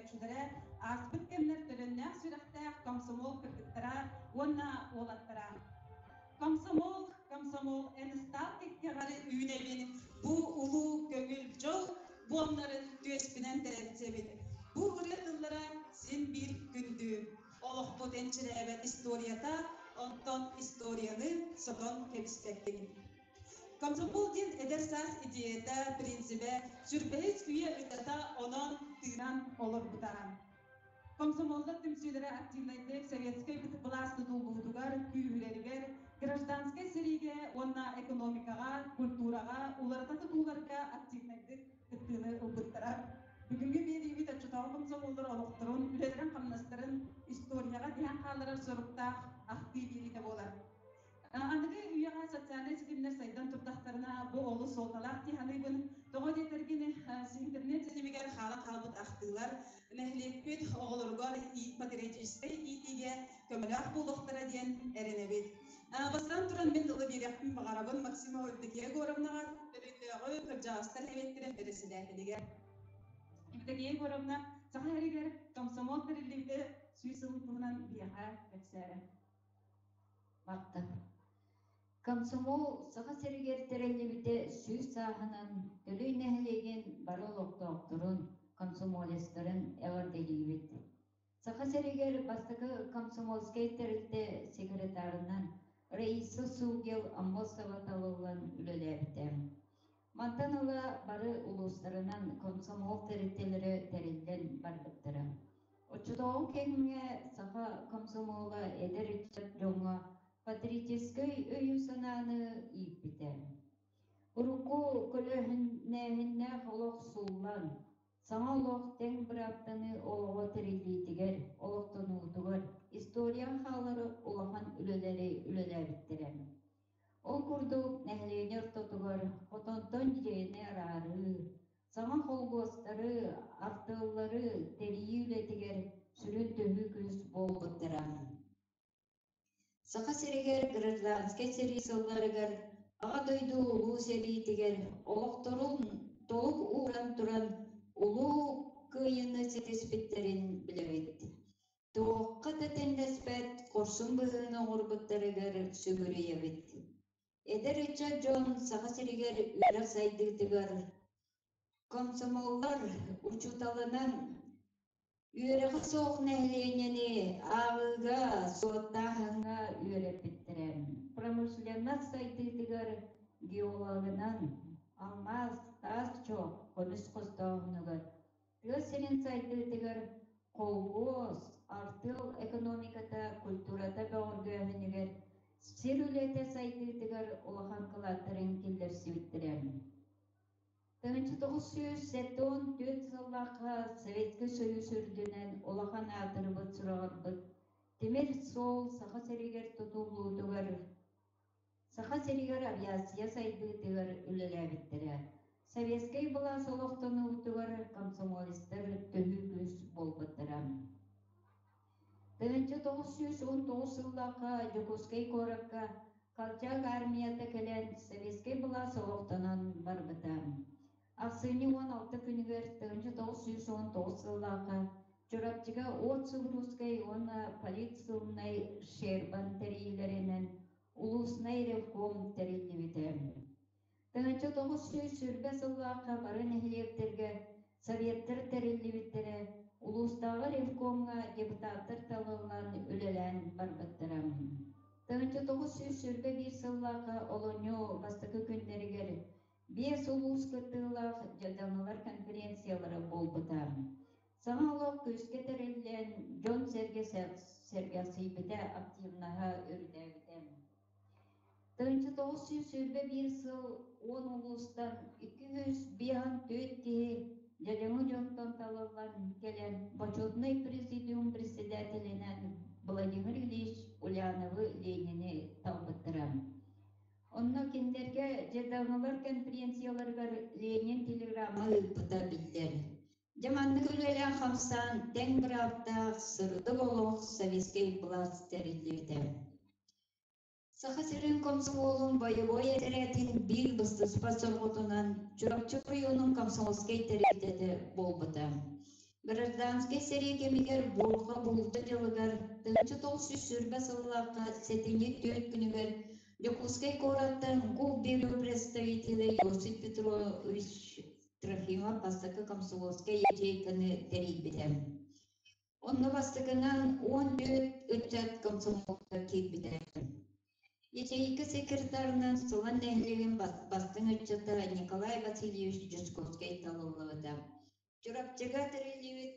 көрөөччүлэрэ, ааспыт кэмнэр төлөннөөх сүрэхтээх комсомол кыргыттара уонна уолаттара. Комсомол, комсомол эн ыстаал кэккэҕэр үүнэбин, бу улуу көҥүл дьол буомнарын түөспүнэн тэрэлсэбин. Бу ырыа тыллара син биир күндү. Олохпут энчирээбэт историята, онтон историяны сотон кэбиспэккин. Комсомол диэн эдэр саас идеята, принцибэ, сүрбэһис үйэ ыччата онон тыынан олорбута. Комсомоллар түмсүүлэрэ активнайдык советскай былаас тутуллуутугар, күүһүрэригэр, гражданскай сэриигэ уонна экономикаҕа, культураҕа уларыта тутууларга активнайдык кыттыыны ылбыттара. Бүгүҥҥү биэриибит оччотооҕу комсомоллар олохторун, үлэлэрин-хамнастарын историяҕа тиһэн хаалларар соруктаах ахтыы биэриитэ буолар. Аныгы үйэҕэ социальнай ситимнэр сайдан турдахтарына, бу олус суолталаах дии саныыбын. Тоҕо диэтэргин, интернет ситимигэр хаалан хаалбыт ахтыылар нэһилиэкпит оҕолоругар патриотическай иитиигэ көмөлөөх буолуохтара диэн эрэнэбит. Бастаан туран мин тылы биэриэхпин баҕарабын Максимова Евдокия Егоровнаҕа, Төлөйдөөҕү кырдьаҕастар сэбиэттэрин бэрэссэдээтэлигэр. Евдокия Егоровна, Саха сиригэр комсомол тэриллибитэ 100 сылын туһунан биһиэхэ кэпсээрэ. Махтал. Комсомол Саха сиригэр тэриллибитэ 100 сааһынан Төлөй нэһилиэгин бары олохтоохторун, комсомолецтарын эҕэрдэлиибит. Саха сиригэр бастакы комсомольскай тэрилтэ секретарынан Раиса Сугел Аммосова талыллан үлэлээбитэ. Мантан ыла бары улуустарынан комсомол тэрилтэлэрэ тэриллэн барбыттара. Оччотооҕу кэмҥэ саха комсомола эдэр ыччат дьоҥҥо патриотическай өйү-санааны ииппитэ. Урукку көлөһүннээһиннээх олох сууллан, саҥа олох тэҥ бырааптаныы олоҕо тэриллиитигэр, олохтонуутугар историяҕа хаалар улахан үлэлэри үлэлээбиттэрэ. Ол курдук, нэһилиэнньэ ортотугар хотонтон дьиэни араарыы, саҥа холкуостары, артыаллары тэрийии үлэтигэр сүрүн төһүү күүс буолбуттара. Саха сиригэр гражданскай сэрии сылларыгар Аҕа дойду Улуу сэриитигэр олохторун толук ууран туран Улуу Кыайыыны ситиспиттэрин билэбит. Туохха да тэҥнэспэт хорсун быһыыны оҥорбуттарыгар сүгүрүйэбит. Эдэр ыччат дьон Саха сиригэр үөрэх сайдыытыгар комсомоллар учууталынан үөрэҕэ суох нэһилиэнньэни ааҕыыга, суоттааһыҥҥа үөрэппиттэрэ. Промышленность сайдыытыгар геологынан, алмаас, таас чох, көмүс хостооһунугар, тыа сирин сайдыытыгар холкуос, артыал экономиката, культурата бөҕөргөөһүнүгэр, сир үлэтэ сайдыытыгар улахан кылааттарын киллэрсибиттэрэ. 1974 сыллаахха Советскай Союз үрдүнэн улахан аатырбыт сураҕырбыт тимир суол Саха сиригэр тутуллуутугар, Саха сиригэр авиация сайдыытыгар үлэлээбиттэрэ. Советскай былаас олохтонуутугар комсомолецтар төһүү күүс буолбуттара. 1919 сыллаахха Дьокуускай куоракка Колчак армията кэлэн Советскай былаас олохтонон барбыта. Ахсынньы 16 күнүгэр 1919 сыллаахха Чурапчыга от Субуруускай уонна политсыылынай Шербан тэрийиилэринэн улууснай ревком тэриллибитэ. 1920 сыллаахха бары нэһилиэктэргэ советтар тэриллибиттэрэ, улуустааҕы ревкомҥа депутаттар талыллан үлэлээн барбыттара. 1921 сыллаахха олунньу бастакы күннэригэр биэс улуус кыттыылаах дьадаҥылар конференциялара буолбута. Саҥа олох күүскэ тэриллэн, дьон-сэргэ сэргэхсийбитэ, активнаһа үрдээбитэ. 1921 сыл 10 улуустан 254 киһи дьадьаҥы дьонтон талыллан кэлэн Бочуотунай президиум председателинэн Владимир Ильич Ульяновы Ленини талбыттара. Онно кинилэргэ дьадаҥылар конференцияларыгар Ленин телеграмма ыыппыта биллэр. Дьэ маннык үлэлээх хамсаан тэҥ бырааптаах сырдык олох советскай былаас тэриллибитэ. Саха сирин комсомолун бойобуой этэрээтин биир быстыспат сорҕотунан Чурапчы оройуонун комсомольскай тэрилтэтэ буолбута. Гражданскай сэрии кэмигэр буурҕа булда дьылыгар 1920 сыллаахха сэтинньи 4 күнүгэр Дьокуускай куораттан Губбюро представителэ Иосиф Петрович Трофимов бастакы комсомольскай ячейканы тэрийбитэ. Онно бастакынан 14 ыччат комсомолга киирбитэ. Ячейка секретарынан Сылан нэһилиэгин бастыҥ ыччата Николай Васильевич Дьячковскай талыллыбыта. Чурапчыга тэриллибит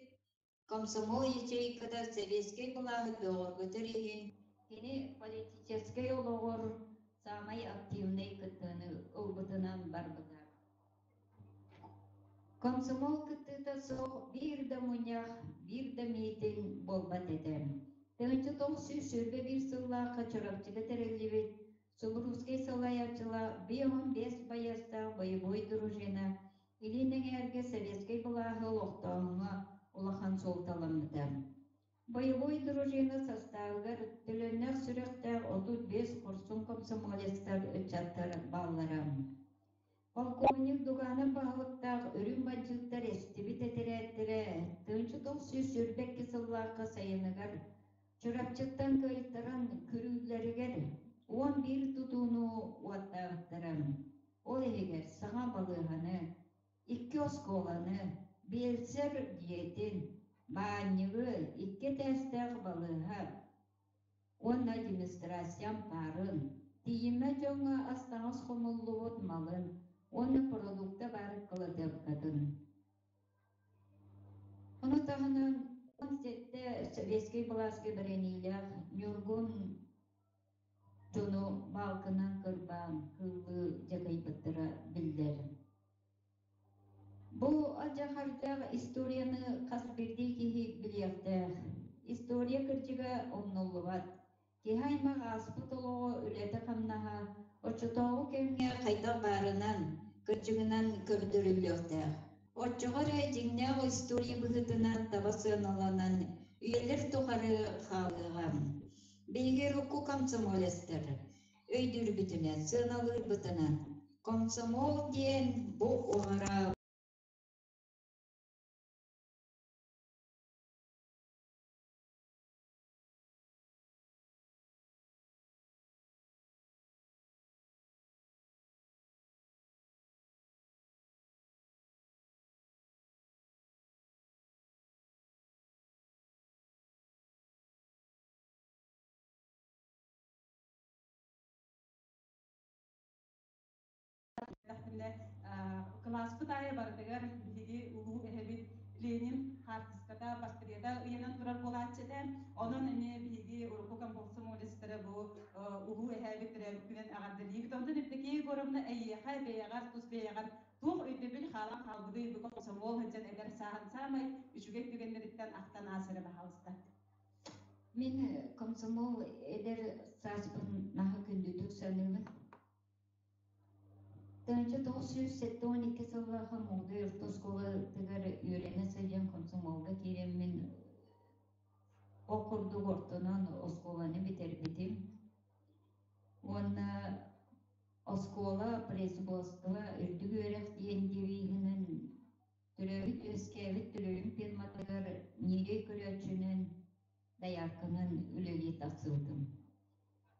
комсомол ячейката сэбиэскэй былааһы бөҕөргөтөр иһин кини политическай олоҕор саамай активнай кыттыыны ылбытынан барбыта. Комсомол кыттыыта суох биир да мунньах, биир да миитин буолбат этэ. 1921 сыллаахха Чурапчыга тэриллибит Субуруускай салайааччылаах 55 байыастаах боевой дружина Илин эҥээргэ советскай былааһы олохтооһуҥҥа улахан суолталаммыта. Боевой дружина састаабыгар төлөннөөх сүрэхтээх 35 хорсун комсомолецтар ыччаттар бааллара. Полковник Дуганов баһылыктаах үрүҥ бандьыыттар эстибит этэрээттэрэ 1922 сыллаахха сайыныгар Чурапчыттан кыайтаран күрүүллэригэр 11 тутууну уоттаабыттара. Ол иһигэр саҥа балыыһаны, икки оскуоланы, биэлсэр дьиэтин, баанньыгы, икки этээстээх балыыһа уонна демонстрация ампаарын, тиийиммэт дьоҥҥо ас-таҥас хомуллубут малын уонна продукта баар кыладыапкатын. Ону таһынан 17 сэбиэскэй былааска бэриниилээх Ньургун дьону баалкынан кырбаан кыыллыы дьакыйбыттара биллэр. Бу алдьархайдаах историяны хас биирдии киһи билиэхтээх. История кырдьыга умнуллубат. Киһи аймах ааспыт олоҕо, үлэтэ-хамнаһа оччотооҕу кэмҥэ хайдах баарынан, кырдьыгынан көрдөрүллүөхтээх. Оччоҕо эрэ дьиҥнээх история быһыытынан таба сыаналанан үйэлэр тухары хаалыаҕа. Биһиги урукку комсомолецтар өйдүүрбүтүнэн, сыаналыырбытынан комсомол диэн бу уһара Кылааспыт аайы барытыгар биһиги улуу эһэбит Ленин хаартыската, портрета ыйанан турар буолааччы этэ. Онон эмиэ биһиги урукку комсомолецтары бу улуу эһээбит төрөөбүт эҕэрдэлиибит. Онтон Евдокия Егоровна эйиэхэ бэйэҕэр, тус бэйэҕэр туох өйдөбүл хаалан хаалбытый бу комсомол сылдьан эдэр сааһын саамай үчүгэй түгэннэриттэн ахтан аас эрэ баһаалыста. Мин комсомол эдэр сааспын наһаа күндүтүк саныыбын. 1972 сыллаахха Мугудай орто оскуолатыгар үөрэнэ сылдьан комсомолга киирэммин ол курдук ортонон оскуоланы бүтэрбитим. Уонна оскуола производство үрдүк үөрэх диэн девиһинэн төрөөбүт-үөскээбит Төлөйүм фирматыгар ньирэй көрөөччүнэн, доярканан үлэлии тахсыбытым.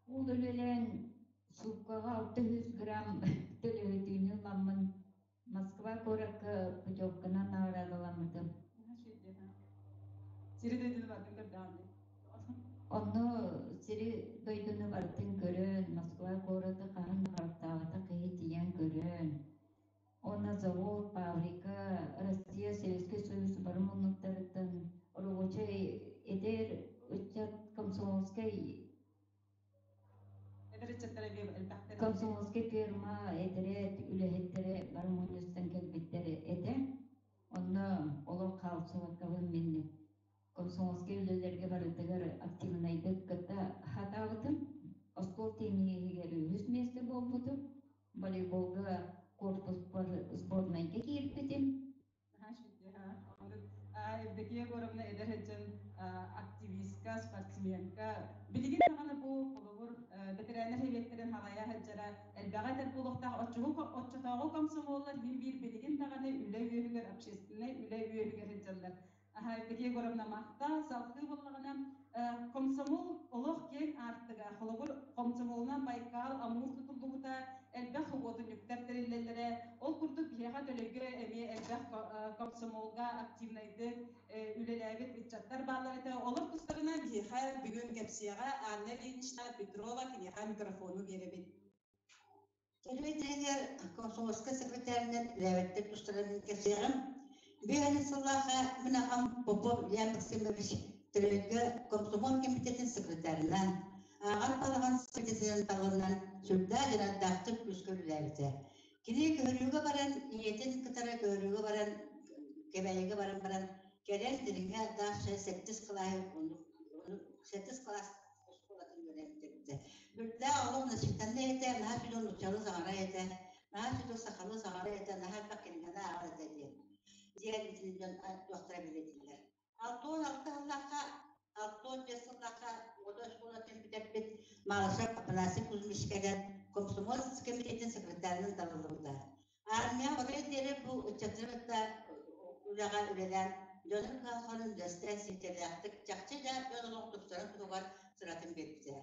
Ол үлэлээн сууккаҕа 600 грамм төлөһүтүүнү ыламмын Москва куоракка путевканан наҕараадаламмытым. Сири дойдуну бардын көрдөҕүн. Онно сири дойдуну барытын көрөн, Москва куораты хаһан да киһи тиийэн көрөн, уонна завод, фабрика, Россия, Советский Союз бары муннуктарыттан рабочай эдэр ыччат комсомольскай Эдэр ыччаттара элбэхтэр. Комсомольскай ферма этэрээт үлэһиттэрэ бары мунньустан кэлбиттэр этэ. Онно олох хаалсыбаккабын мин комсомольскай үлэлэргэ барытыгар активнайдык кытта хатаабытым. Оскуол тенниһигэр үһүс миэстэ буолбутум. Волейболга корпуспар сборнайга киирбитим. Евдокия Егоровна эдэр сылдьан активистка, спортсменка. Билигин даҕаны бу холобур бэтэрээннэр сэбиэттэрин халайа сылдьара элбэҕи этэр буолуохтаах. Оччотооҕу комсомоллар мин биир билигин даҕаны үлэ үөһүгэр, общественнай үлэ үөһүгэр сылдьаллар. Евдокия Егоровна махтал, салгыы буоллаҕына комсомол олох киэҥ аартыга, холобур, комсомолунан Байкал, Амур тутуллубута, элбэх уотунньуктар тэриллэллэрэ. Ол курдук биһиэхэ Төлөйгө эмиэ элбэх комсомолга активнайдык үлэлээбит ыччаттар бааллар этэ. Олор тустарынан биһиэхэ бүгүн кэпсиэҕэ Анна Ильинична Петрова, киниэхэ микрофону биэрэбит. Кэлбит тренер комсомольскай секретарынан үлээбэттэр тустарынан кэпсиэҕим. Биэһин сыллаахха мин аҕам Попов Илья Максимович Төлөйгө комсомол комитетин секретарынан, ааҕар балаҕан секретарынан талыллан сүрдээх дьаныардаахтык күүскэ үлэлээбитэ. Кини көһөрүүгэ баран, ийэтин кытары көһөрүүгэ баран, Кэбээйигэ баран баран, кэлэн Дириҥҥэ Даша сэттис кылааһы сэттис кылаас оскуолатын үөрэммитэ. Үрдээх олох начитаннай этэ, наһаа сүдү нууччалыы саҥарар этэ, наһаа сүдү сахалыы саҥарар этэ, наһаа элбэх кинигэни ааҕар этэ диэн. Диэн итини дьон туохтара билэтиллэр. 66 сыллаахха, 65 сыллаахха оҕото оскуолатын бүтэрбит Малышев Афанасий Кузьмич кэлэн комсомол комитетин секретарынан талыллыбыта. Армия барыар диэри бу ыччаттары кытта үлэҕэ үлэлээн, дьонун кыһалҕаларын үллэстэн ситиһиилээхтик чахчы да дьон олох тупсарын туһугар сыратын биэрбитэ.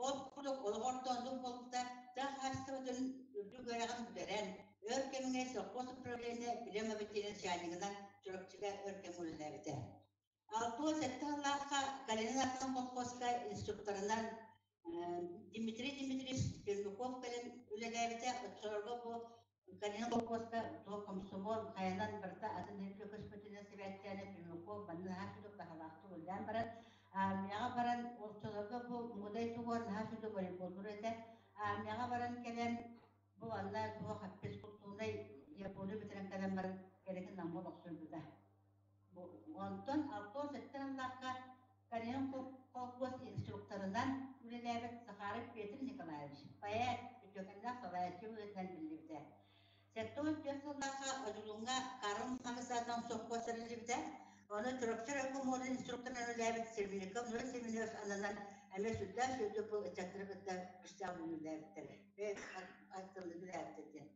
Ол курдук олоҕор оннук буолбута, тыа хаһаайыстыбатын үрдүк үөрэҕин бүтэрэн, өр кэмҥэ совхоз управление билим объективин начальнигынан Чурапчыга өр кэм үлэлээбитэ. 67 сыллаахха Калинин аатынан колхозка инструкторынан Дмитрий Дмитриевич Пермяков кэлэн үлэлээбитэ. Оччолорго бу Калинин колхозка туох комсомол хайанан барыта атын сиргэ көспүтүнэн сибээстээн Пермяков манна наһаа сүдүк баһылаахтык үлэлээн баран, армияҕа баран, оччолорго бу Мугудай тугугар наһаа сүдүк волейболлуур этэ. Армияҕа баран кэлэн бу манна туох физкультурнай Япония бүтэрэн кэлэн баран кэлэтин Намҥа олохсуйбута. Онтон 67 сыллаахха Кореян холкуос инструкторынан үлэлээбит Захаров Петр Николаевич поэт, үтүөкэннээх салайааччы быһыытынан биллибитэ. 74 сыллаахха Одьулууҥҥа Карл Михайлович сопхуос тэриллибитэ. Ону Чурапчы райкомолун инструкторынан үлэлээбит Сербинников Нура Семенович ананан эмиэ сүрдээх сүрдүк бу ыччаттары кытта күүстээх үлэлээбиттэрэ. Үлэлээбиттэр диэн.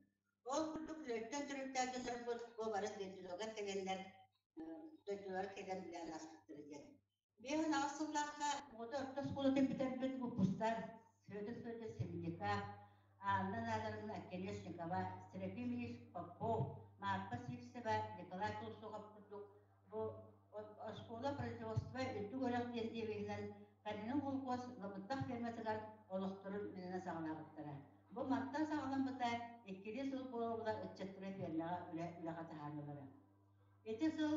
Ол курдук үлэттэн төрүттээх дьоннорбут бу бары дойдуларыгар кэлэннэр дойдулара кэлэн үлэлээн ааспыттара диэн. 58 сыллаахха оҕото орто оскуолатын бүтэрбит выпустар Федор Федорович Семенников, Анна Назаровна Оконешникова, Серафим Ильич Попов, Марфа Сивцева, Николай Толстухов курдук бу оскуола производство үрдүк үөрэх диэн девиһинэн Калинин холкуос Лабыттах ферматыгар олохторун үлэнэн саҕалаабыттара. Бу мантан саҕаламмыта иккилии сыл буола-буола ыччаттара фермаҕа үлэ үлэҕэ таһаарыылара. Ити сыл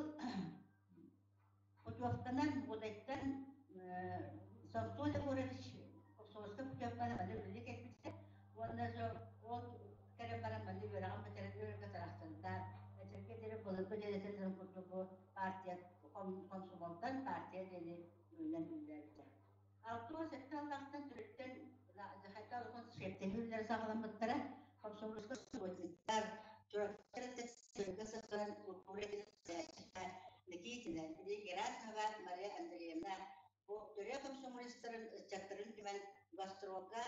путевканан Мугудайтан Самсон Егорович Комсомольскай путевканы манна үлэлии кэлбитэ уонна ол кэлэн баран манна үөрэҕин бүтэрэн үөрэргэ тарахсыбыта. Эчэргэ диэри былыргы дьиэлэтэллэрин курдук бу партия комсомолтан партия диэни үүнэн үлэлээбитэ. 67 сыллаахтан төрүттэн Захайта улахан шефтэһии үлэлэрэ саҕаламмыттара. Комсомольскай субботниктар, Чурапчы сыһыан культура Никитина, Герасимова Мария Андреевна бу төрүө комсомолистарын ыччаттарын түмэн гастролга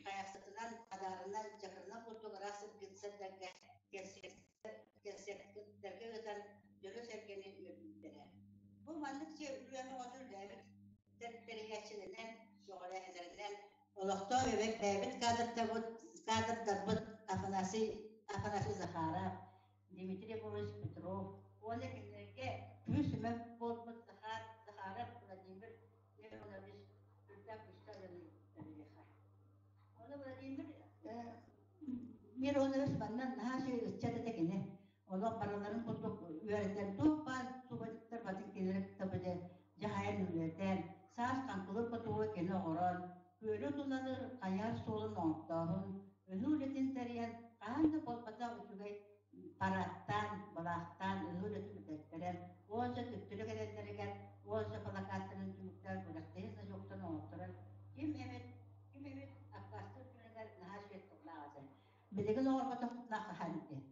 хайахсытынан, хадаарынан, чакырынан курдук араас сирдэргэ кэнсиэртэргэ ыытан дьону-сэргэни үөрдүбүттэрэ. Бу маннык үлэни оҕотун үлэлээбит тэрийээччилэринэн, көҕүлээһиннэринэн олохтоох бэйэбит кадрдарбыт, кадрдарбыт Афанасий, Афанасий Захаров, Дмитрий Егорович Петров уонна кинилэргэ күүс-сүмэ буолбут Захар, Захаров Владимир Миронович үрдээх күүстээх үлэлиэхэ. Ону Владимир Миронович манна наһаа үчүгэй ыччат этэ кини. Олох барыларын курдук үөрэтэн туох баар субатыктар батын кинилэри кытта били дьаһайан үлэлэтэн, саас хаҥкылыр хотугу кини оҥорон, күөлү тулалыр хайар суолун оҥортооһун, ыһыы үлэтин тэрийэн, хаһан да буолбатах үчүгэй парадтаан, былаахтаан ыһыы үлэтин бүтэртэрэн, уонча төттөрү кэлэллэригэр уонча плакаттарын түмүктээн күрэхтэһии значоктарын оҥотторон, ким эмит ким эмит аккаастыыр түгэнигэр наһаа үчүгэй тыллаах этэ. Билигин оҥорботохпутуна хаһан диэн.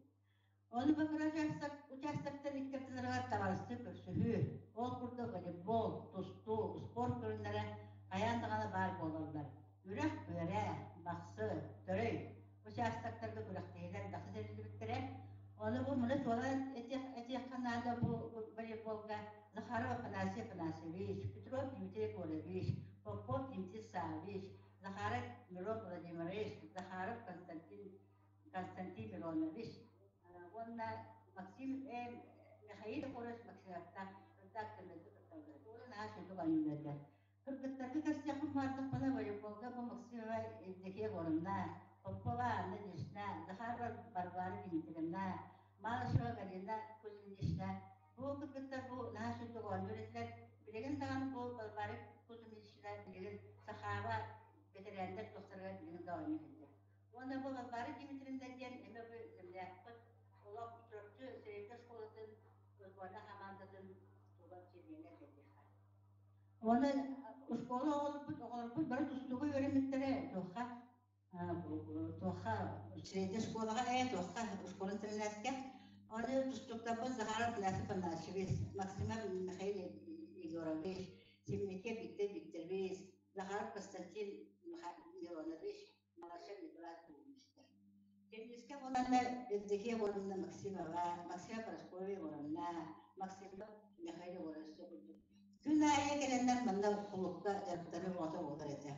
Ону бакыра участоктар икки ардыларыгар табаарыстыы көрсүһүү, ол курдук волейбол, тустуу, спорт көрүҥнэрэ хайаан даҕаны баар буолаллар. Захаров Афанасий Афанасьевич, Петров Дмитрий Егорович, Попов Дмитрий Саввич, Захаров Мирон Владимирович, Захаров Константин Константин Миронович уонна Максим Михаил Егорович Максимовтаах редакторларга кытталлар. Уонна наһаа сүрдүк оонньууллар. Кыргыттарга көрсүөхпүн баардахпына волейболга бу Максимова Евдокия Егоровна, Попова Анна Ильинична, Захарова Варвара Дмитриевна, Малышева Галина Кузьминична. Бу кыргыттар бу наһаа сүрдүк оонньуур этилэр. Билигин даҕаны бу Варвара Кузьминична билигин Сахаба бэтэрээннэр тустарыгар билигин да оонньуу сылдьар. Уонна бу Варвара Дмитриевна диэн эмэ бу землякпыт олох Чурапчы среднэй школатын сборнай хамаандатын тула чилиэнэ диэххэ. Уонна школа оҕолорбут, оҕолорбут бары тустууга үөрэммиттэрэ туохха туохха среднэй школаҕа туохха школа интернатка. Оны тустууктарбыт Захаров Афанасий Афанасьевич, Максимов Михаил Егорович, Семенников Виктор Викторович, Захаров Константин Миронович, Малашев Николай Кузьмичтар. Теннискэ уонна Евдокия Егоровна Максимова, Максима Парасковья Егоровна, Максимов Михаил Егорович курдук күн аайы кэлэннэр манна кулуупка дьарыктары оҕото буолар этэ.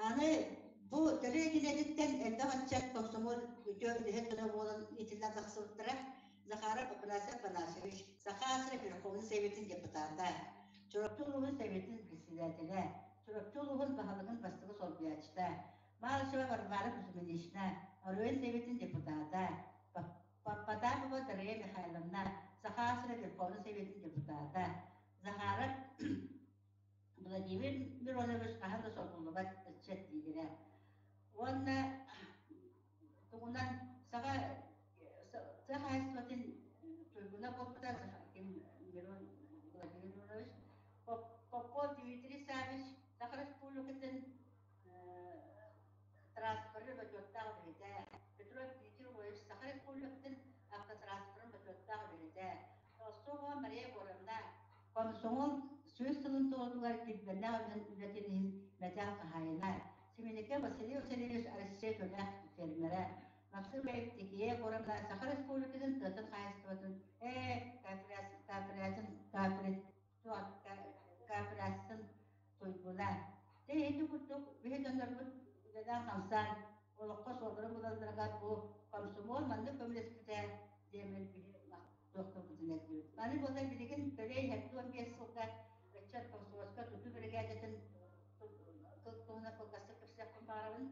Аны бу төрүө кинэтиттэн элбэх ыччат комсомол үтүө үлэһит дьоно буолан итиннэ тахсыбыттара. Захаров Афанасий Афанасьевич, Саха АСР Верховнай Советын депутата, Чурапчы улууһун Советын председателэ, Чурапчы улууһун баһылыгын бастакы солбуйааччыта, Малышева Варвара Кузьминична, оройуон Советын депутата, Потапова Дария Михайловна, Саха АСР Верховнай Советын депутата, Захаров Владимир Миронович хаһан да солбуллубат ыччат лидерэ. Уонна тугунан саха тыа хаһаайыстыбатын туйгуна буолбута Мирон Владимир Миронович, Попов Дмитрий Савич Саха Республикатын транспоры бочуоттаах үлэһитэ, Петров Дмитрий Егорович Саха Республикатын автотранспорын бочуоттаах үлэһитэ, Толстова Мария Егоровна Комсомол 100 сылын туолуутугар килбиэннээх үлэтин иһин мэтээл хаһаайына, Семеникэ Василий Васильевич Россия көлөөх фермерэ, Максим Евдокия Егоровна Саха Республикатын тыатын хаһаайыстыбатын кооперациятын кооперациятын туйгуна. Дьэ ити курдук биһи дьоннорбут үлэлээн-хамсаан олоххо суолларын булалларыгар бу комсомол маннык көмөлөспүтэ диэммин биһи туохтуурбутун эттибит. Маны буолла билигин Төлөй 75 сылга ыччат комсомольска тутуу биригээдэтин туһунан кылгастык кэпсиэхпин баҕарабын.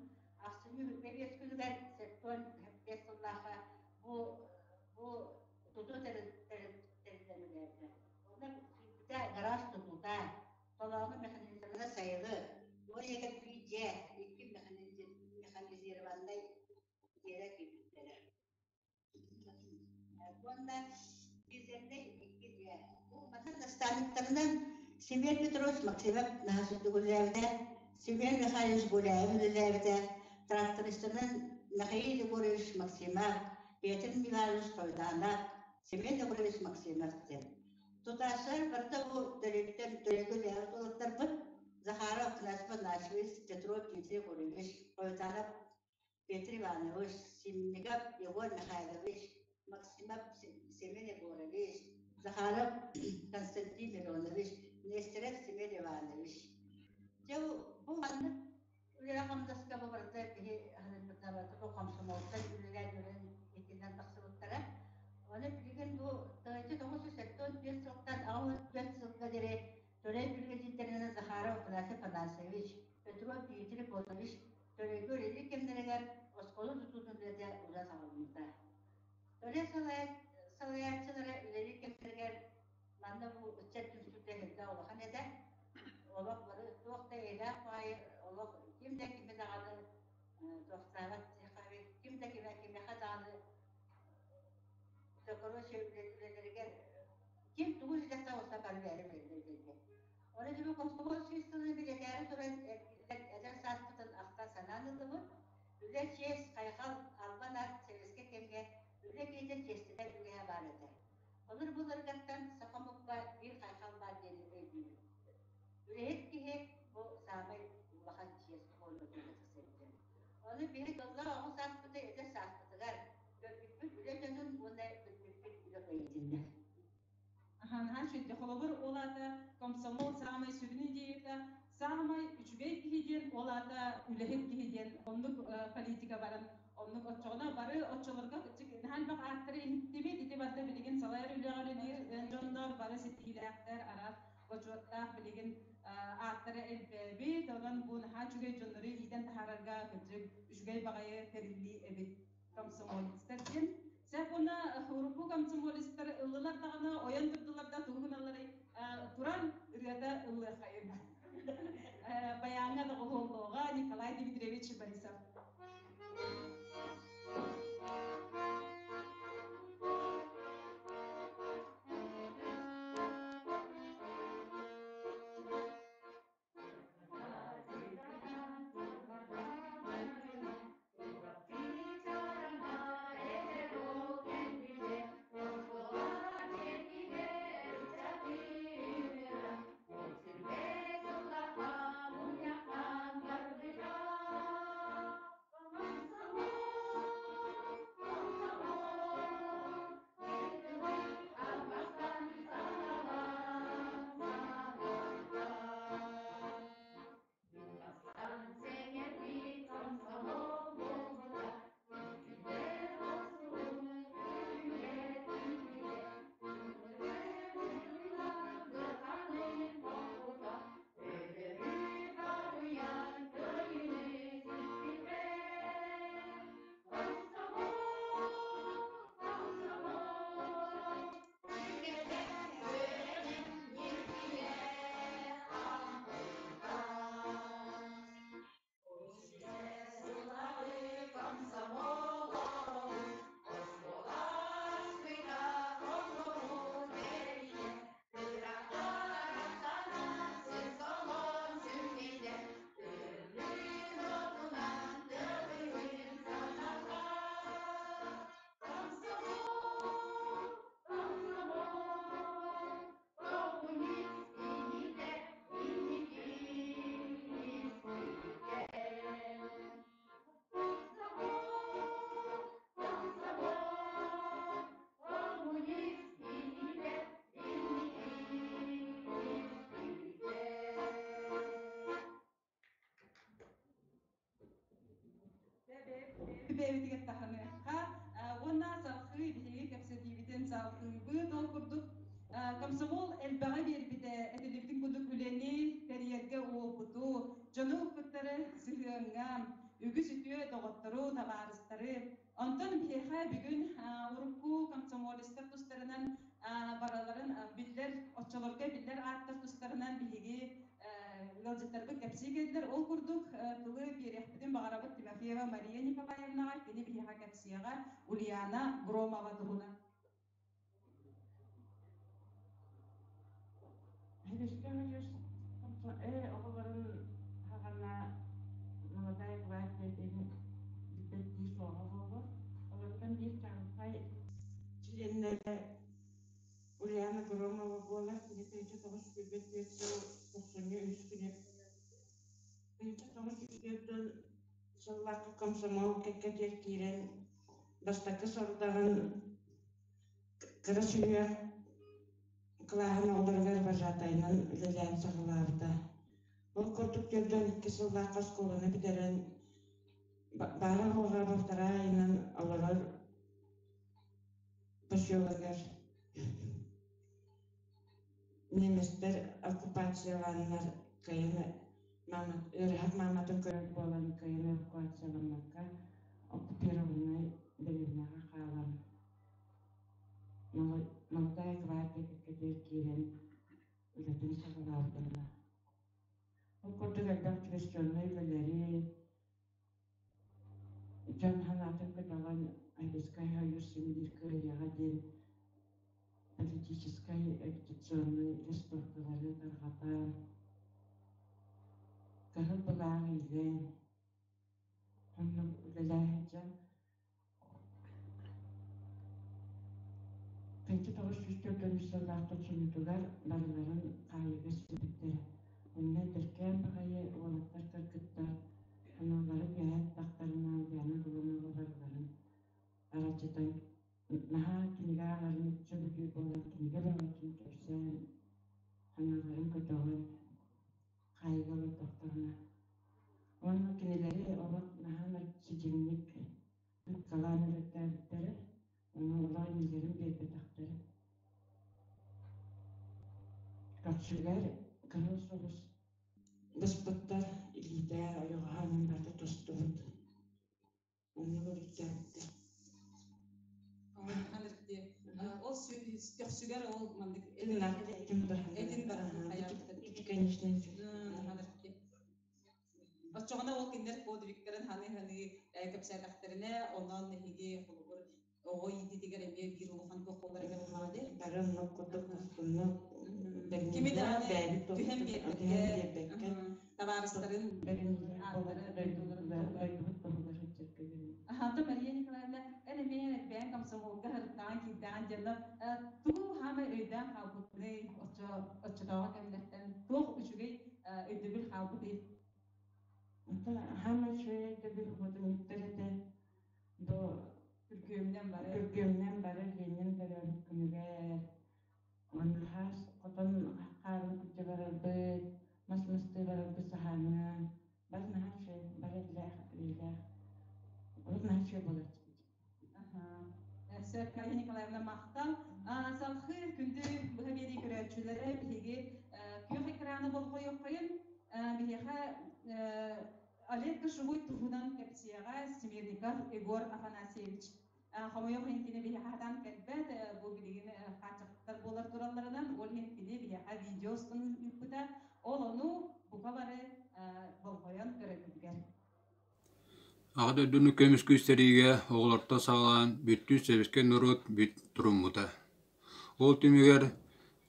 Ахсынньы 25 күнүгэр 75 сыллаахха бу бу тутуу тэриллэн үлэлээбитэ. Онно киирбитэ гараж тутуута, толоону механизированнай сайылы, уон егер биир дьиэ, икки механизированнай дьиэлэр киирбиттэрэ. Уонна дизельнэй икки дьиэ. Бу манна наставниктарынан Семен Петрович Максимов наһаа сүрдүк үлэлээбитэ, Семен Михайлович Гуляев үлэлээбитэ, трактористынан Михаил Егорович Максимов, Петр Михайлович Хойданов, Семен Егорович Максимов диэн. Тутааччылар барыта бу төрүттэн төрүкү үлэһит уолаттарбыт Захаров Афанасий Афанасьевич, Петров Дмитрий Егорович, Хойданов Петр Иванович, Симников Егор Михайлович, Максимов Семен Егорович, Захаров Константин Миронович, Нестеров Семен Иванович. Дьэ бу маннык үлэҕэ-хамнаска бу барыта киһи барыта бу комсомолтан үлэлээн үлэн итинэн тахсыбыттара. Оны билигин бу 1975 сылтан 84 сылга диэри Төлөй биригэдьиирдэринэн Захаров Афанасий Афанасьевич, Петров Дмитрий Павлович Төлөйгө үлэлиир кэмнэригэр оскуола тутуутун үлэтэ үлэ саҕаламмыта. Төлөй салайааччылара үлэлиир кэмнэригэр манна бу ыччат түмсүүтэ элбэх улахан этэ. Олох бары туох да эйэлээх баайы олох ким да кими даҕаны туохтаабат ким да кимэ кимиэхэ даҕаны короче үлэлэригэр ким тугу үлэлэхтэ оста бары бэйэ бэйэлэригэр. Оны дьүбү комсомол 100 сылын билэтээри туран эдэр сааспытын ахта санаан ыллыбыт. Үлэ чиэс, хайҕал, албан аат сэбиэскэй кэмҥэ үлэ киһитин чиэстэтэр үгэһэ баар этэ. Олор буларгаттан саха омукка биир хайҕал баар диэн өйдүүбүт. Үлэһит киһи бу саамай улахан чиэс буолуо диэн сылдьар. Ону биһи дьоллоох оҕо сааспыты эдэр сааспытыгар көрбүппүт үлэ дьонун уонна билбиппит үлэ кыайыытыннар. Наһаа үчүгэй. Холобур, ол аата комсомол саамай сүрүн идеята, саамай үчүгэй киһи диэн, ол аата үлэһит киһи диэн оннук политика баран, оннук оччоҕуна бары оччолорго наһаа элбэх ааттары иһиттибит, ити барыта билигин салайар үлэҕэ үлэлиир дьоннор бары ситиһиилээхтэр, араас бочуоттаах билигин ааттара элбээбит, онон бу наһаа үчүгэй дьоннору иитэн таһаарарга кырдьык үчүгэй баҕайы тэриллии эбит комсомолецтар диэн. Сөп уонна урукку комсомолецтар ыллылар даҕаны, ойон турдулар да тугу гыналларый? Туран ырыата ыллыаххайын. Баяҥҥа доҕуһуоллуоҕа Николай Дмитриевич Борисов. Бэйэбитигэр таһыныахха уонна салҕыы биһиги кэпсэтиибитин салҕыыбыт. Ол курдук комсомол элбэҕи биэрбитэ, этиллибитин курдук үлэни тэрийэргэ уопуту, дьону кыттары сыһыаҥҥа, үгүс үтүө доҕоттору, табаарыстары. Онтон биһиэхэ бүгүн урукку комсомолецтар тустарынан бараларын биллэр, оччолорго биллэр ааттар тустарынан биһиги ыалдьыттарбыт кэпсии кэллилэр. Ол курдук тылы биэриэхпитин баҕарабыт Тимофеева Мария Николаевнаҕа, кини биһиэхэ кэпсиэҕэ Ульяна Громова туһунан. Оҕолорун хаҕана Молодая гвардия диэн бүппэттии суоҕа буолуо. Олортон биир чаҕылхай чилиэннэрэ Ульяна Громова буолар. Кини 1924 сыл тохсунньу үһүс күнү 1924 сыллаахха комсомол кэккэтигэр киирэн бастакы сорудаҕын кыра сүһүөх кылааһын оҕолоругар вожатайынан үлэлээн саҕалаабыта. Ол курдук 42 сыллаахха оскуоланы бүтэрэн баара-суоҕа балтараа ыйынан олорор поселогар немецтэр оккупациялааннар кыайан ыарыһах мааматын көрөр буолан кыайан эвакуацияламмакка оккупированнай дэриэбинэҕэ хаалан Молодая гвардия кэккэтигэр киирэн үлэтин саҕалаабыта. Ол курдук элбэх диверсионнай үлэлэри, дьон санаатын көтөҕөн Советскай Союз син кыайыаҕа диэн политическай агитационнай листовкалары тарҕатан, кыһыл былааҕы иилэн, оннук үлэлээһин дьон 1943 сыллаах тохсунньутугар барыларын хаайыыга сиэбиттэрэ. Онно эдэркээн баҕайы уолаттар кыргыттар аналларын үөһэ аттахтарына Ульяна Громова барыларын аралдьытан наһаа кинигэ ааҕарын сөбүлүүр буолан кинигэ бөҕөтүн кэпсээн. Санааларын көтөҕөн хаайыыга олордохторуна. Уонна кинилэри олох наһаа сидьиҥник ытыккалаан өлөртөөбүттэрэ, ону олох иннилэрин биэрбэтэхтэрэ. Көхсүгэр кыһыл соҕус быспыттар, илиитэ ойоҕоһо барыта тостубут. Оннук өлөртөөбүттэр. Ол көхсүгэр ол маннык этин баран Ити конечно Оччоҕуна ол кинилэр подвигтарын ханы-ханы кэпсээтэхтэринэ, онон эһиги холобур оҕо иитиитигэр эмиэ биир улахан туох буолар эбэ буоллаҕа дии. Бары оннук курдук мустуннук Кими даҕаны бэйэбит түһэн түһэн биэрбэккэ табаарыстарын дойдубут туһугар сылдьарга Аһата Мария Николаевна, эн эмиэ бэйэҥ комсомолга сырыттаҕын киирдэҕин дьонно тугу хаамай өйдөөн хаалбытыный оччотооҕу кэмнэртэн туох үчүгэй өйдөбүл хаалбытый? Хаамай үчүгэй өйдөбүл хотуннуктар этэ. Бу Күргүөмүнэн бары. Күргүөмүнэн бары Ленин төрөөбүт күнүгэр уонна хаас хотон хаарын күрдьэ барарбыт, мас мастыы барарбыт саһааҥҥа бары наһаа үчүгэй, бары иллээх, илиилээх. Урут наһаа үчүгэй буолааччыбыт. Сөп, Мария Николаевна махтал. Салхыы күндү быһа биэрии көрөөччүлэрэ биһиги күөх экраны болҕойуоххайын. Биһиэхэ Олег Кошевой туһунан кэпсиэҕэ Смирников Егор Афанасьевич. Хомойуох иһин кини биһиэхэ хатан кэлбэт, бу билигин хааччахтар буолар туралларынан, ол иһин кини биһиэхэ видео устун ыыппыта. Ол ону бука бары болҕойон көрөргүтүгэр. Аҕа дойдуну көмүскүүр сэриигэ оҕолортон саҕалаан бүттүүн сэбиэскэй норуот бүт туруммута. Ол түмүгэр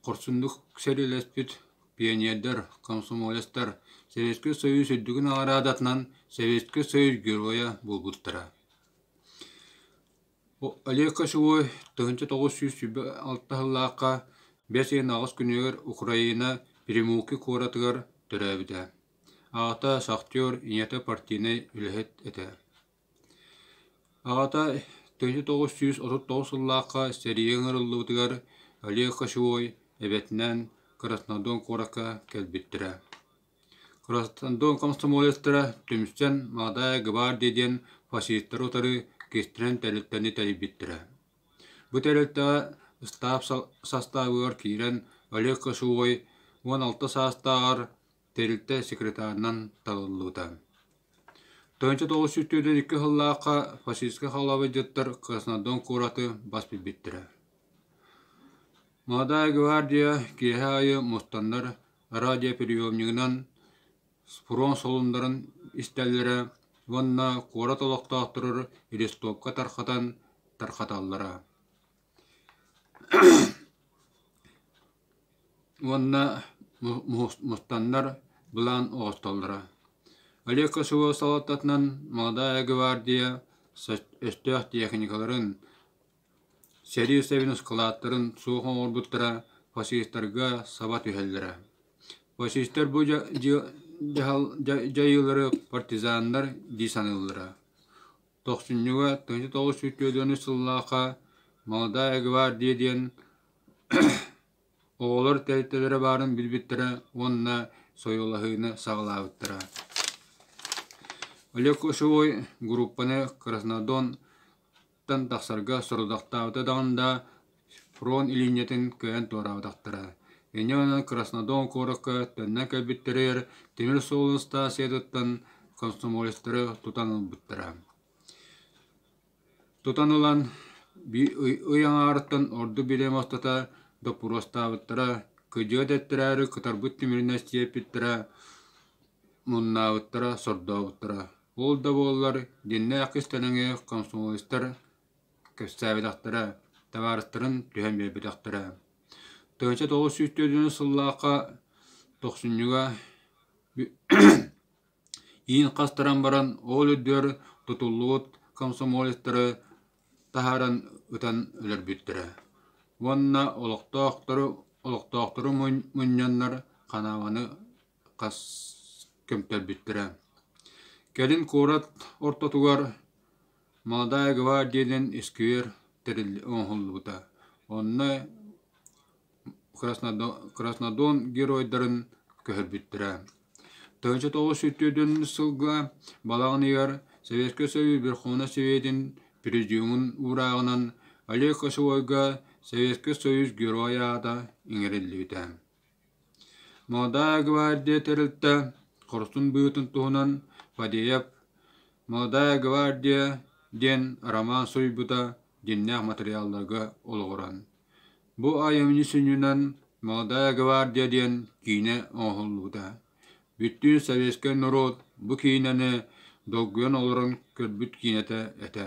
хорсуннук сэриилэспит пионердар, комсомолецтар Советскай Союз үрдүкү наҕараадатынан Советскай Союз Геройа буолбуттара. Олег Кошевой 1926 сыллаахха бэс ыйын аҕыс күнүгэр Украина Примуки куоратыгар төрөөбүтэ. Аҕата шахтер, ийэтэ партийнай үлэһит этэ. Аҕата 1939 сыллаахха сэриигэ ыҥырыллыбытыгар Олег Кошевой эбэтинэн Краснодон куоракка кэлбиттэрэ. Краснодон комсомолецтара түмсэн «Молодая гвардия» диэн фашистары утары кистэлэҥ тэрилтэни тэрийбиттэрэ. Бу тэрилтэҕэ ыстаап састаабыгар киирэн Олег Кошевой 16 саастааҕар тэрилтэ секретарынан талыллыбыта. 1942 сыллаахха фашистскай халабырдьыттар Краснодон куораты бас билбиттэрэ. Молодая гвардия киэһэ аайы мустаннар радиоприемнигынан фронт солуннарын истэллэрэ уонна куорат олохтоохторугар листовка тархатан тархаталлара Уонна мустаннар былаан оҥостоллоро. Олег Кошевой салалтатынан Молодая гвардия өстөөх техникаларын, сэрии сэбин ыскылааттарын суох оҥорбуттара фашистарга саба түһэллэрэ. Фашистар бу дьайыылары партизаннар дии саныыллара. Тохсунньуга 1944 сыллаахха «Молодая гвардия» диэн оҕолор тэрилтэлэрэ баарын билбиттэрэ уонна сойуолаһыыны саҕалаабыттара. Олег Кошевой группаны Краснодонтан тахсарга сорудахтаабыта даҕаны да фронт илиинньэтин кыайан туораабатахтара. Инньэ гынан Краснодон куоракка төннөн кэлбиттэригэр тимир суолун станциятыттан комсомолецтары тутан ылбыттара. Тутан ылан ый аҥаарыттан ордук бириэмэ устата доппуруостаабыттара, кыдьыа дэттэрээри кытарбыт тимиринэн сиэппиттэрэ, муннаабыттара, сордообуттара. Ол да буоллар, дьиҥнээх кистэлэҥи комсомолецтар кэпсээбэтэхтэрэ, табаарыстарын түһэн биэрбэтэхтэрэ. 1904 сыллаахха тохсунньуга Иин хастаран баран, ол үрдүгэр тутуллубут комсомолецтары таһааран ытан өлөрбүттэрэ уонна олохтоохтору мунньаннар ханаабаны хас көмтөрбүттэрэ. Кэлин куорат ортотугар «Молодая гвардия» диэн исквер оҥоһуллубута. Онно Краснодон геройдарын көһөрбүттэрэ. 1904 сылга балаҕан ыйыгар Советскай Союз Верховнай Советын Президиумун уурааҕынан Олег Кошевойга Советскай Союз Герой аата иҥэриллибитэ. Молодая гвардия тэрилтэ хорсун быһыытын туһунан Фадеев «Молодая гвардия» диэн роман суруйбута дьиҥнээх матырыйаалларга олоҕуран. Бу айымньы сүнньүнэн «Молодая гвардия» диэн киинэ оҥоһуллубута. Бүттүүн советскай норуот бу киинэни долгуйан олорон көрбүт киинэтэ этэ.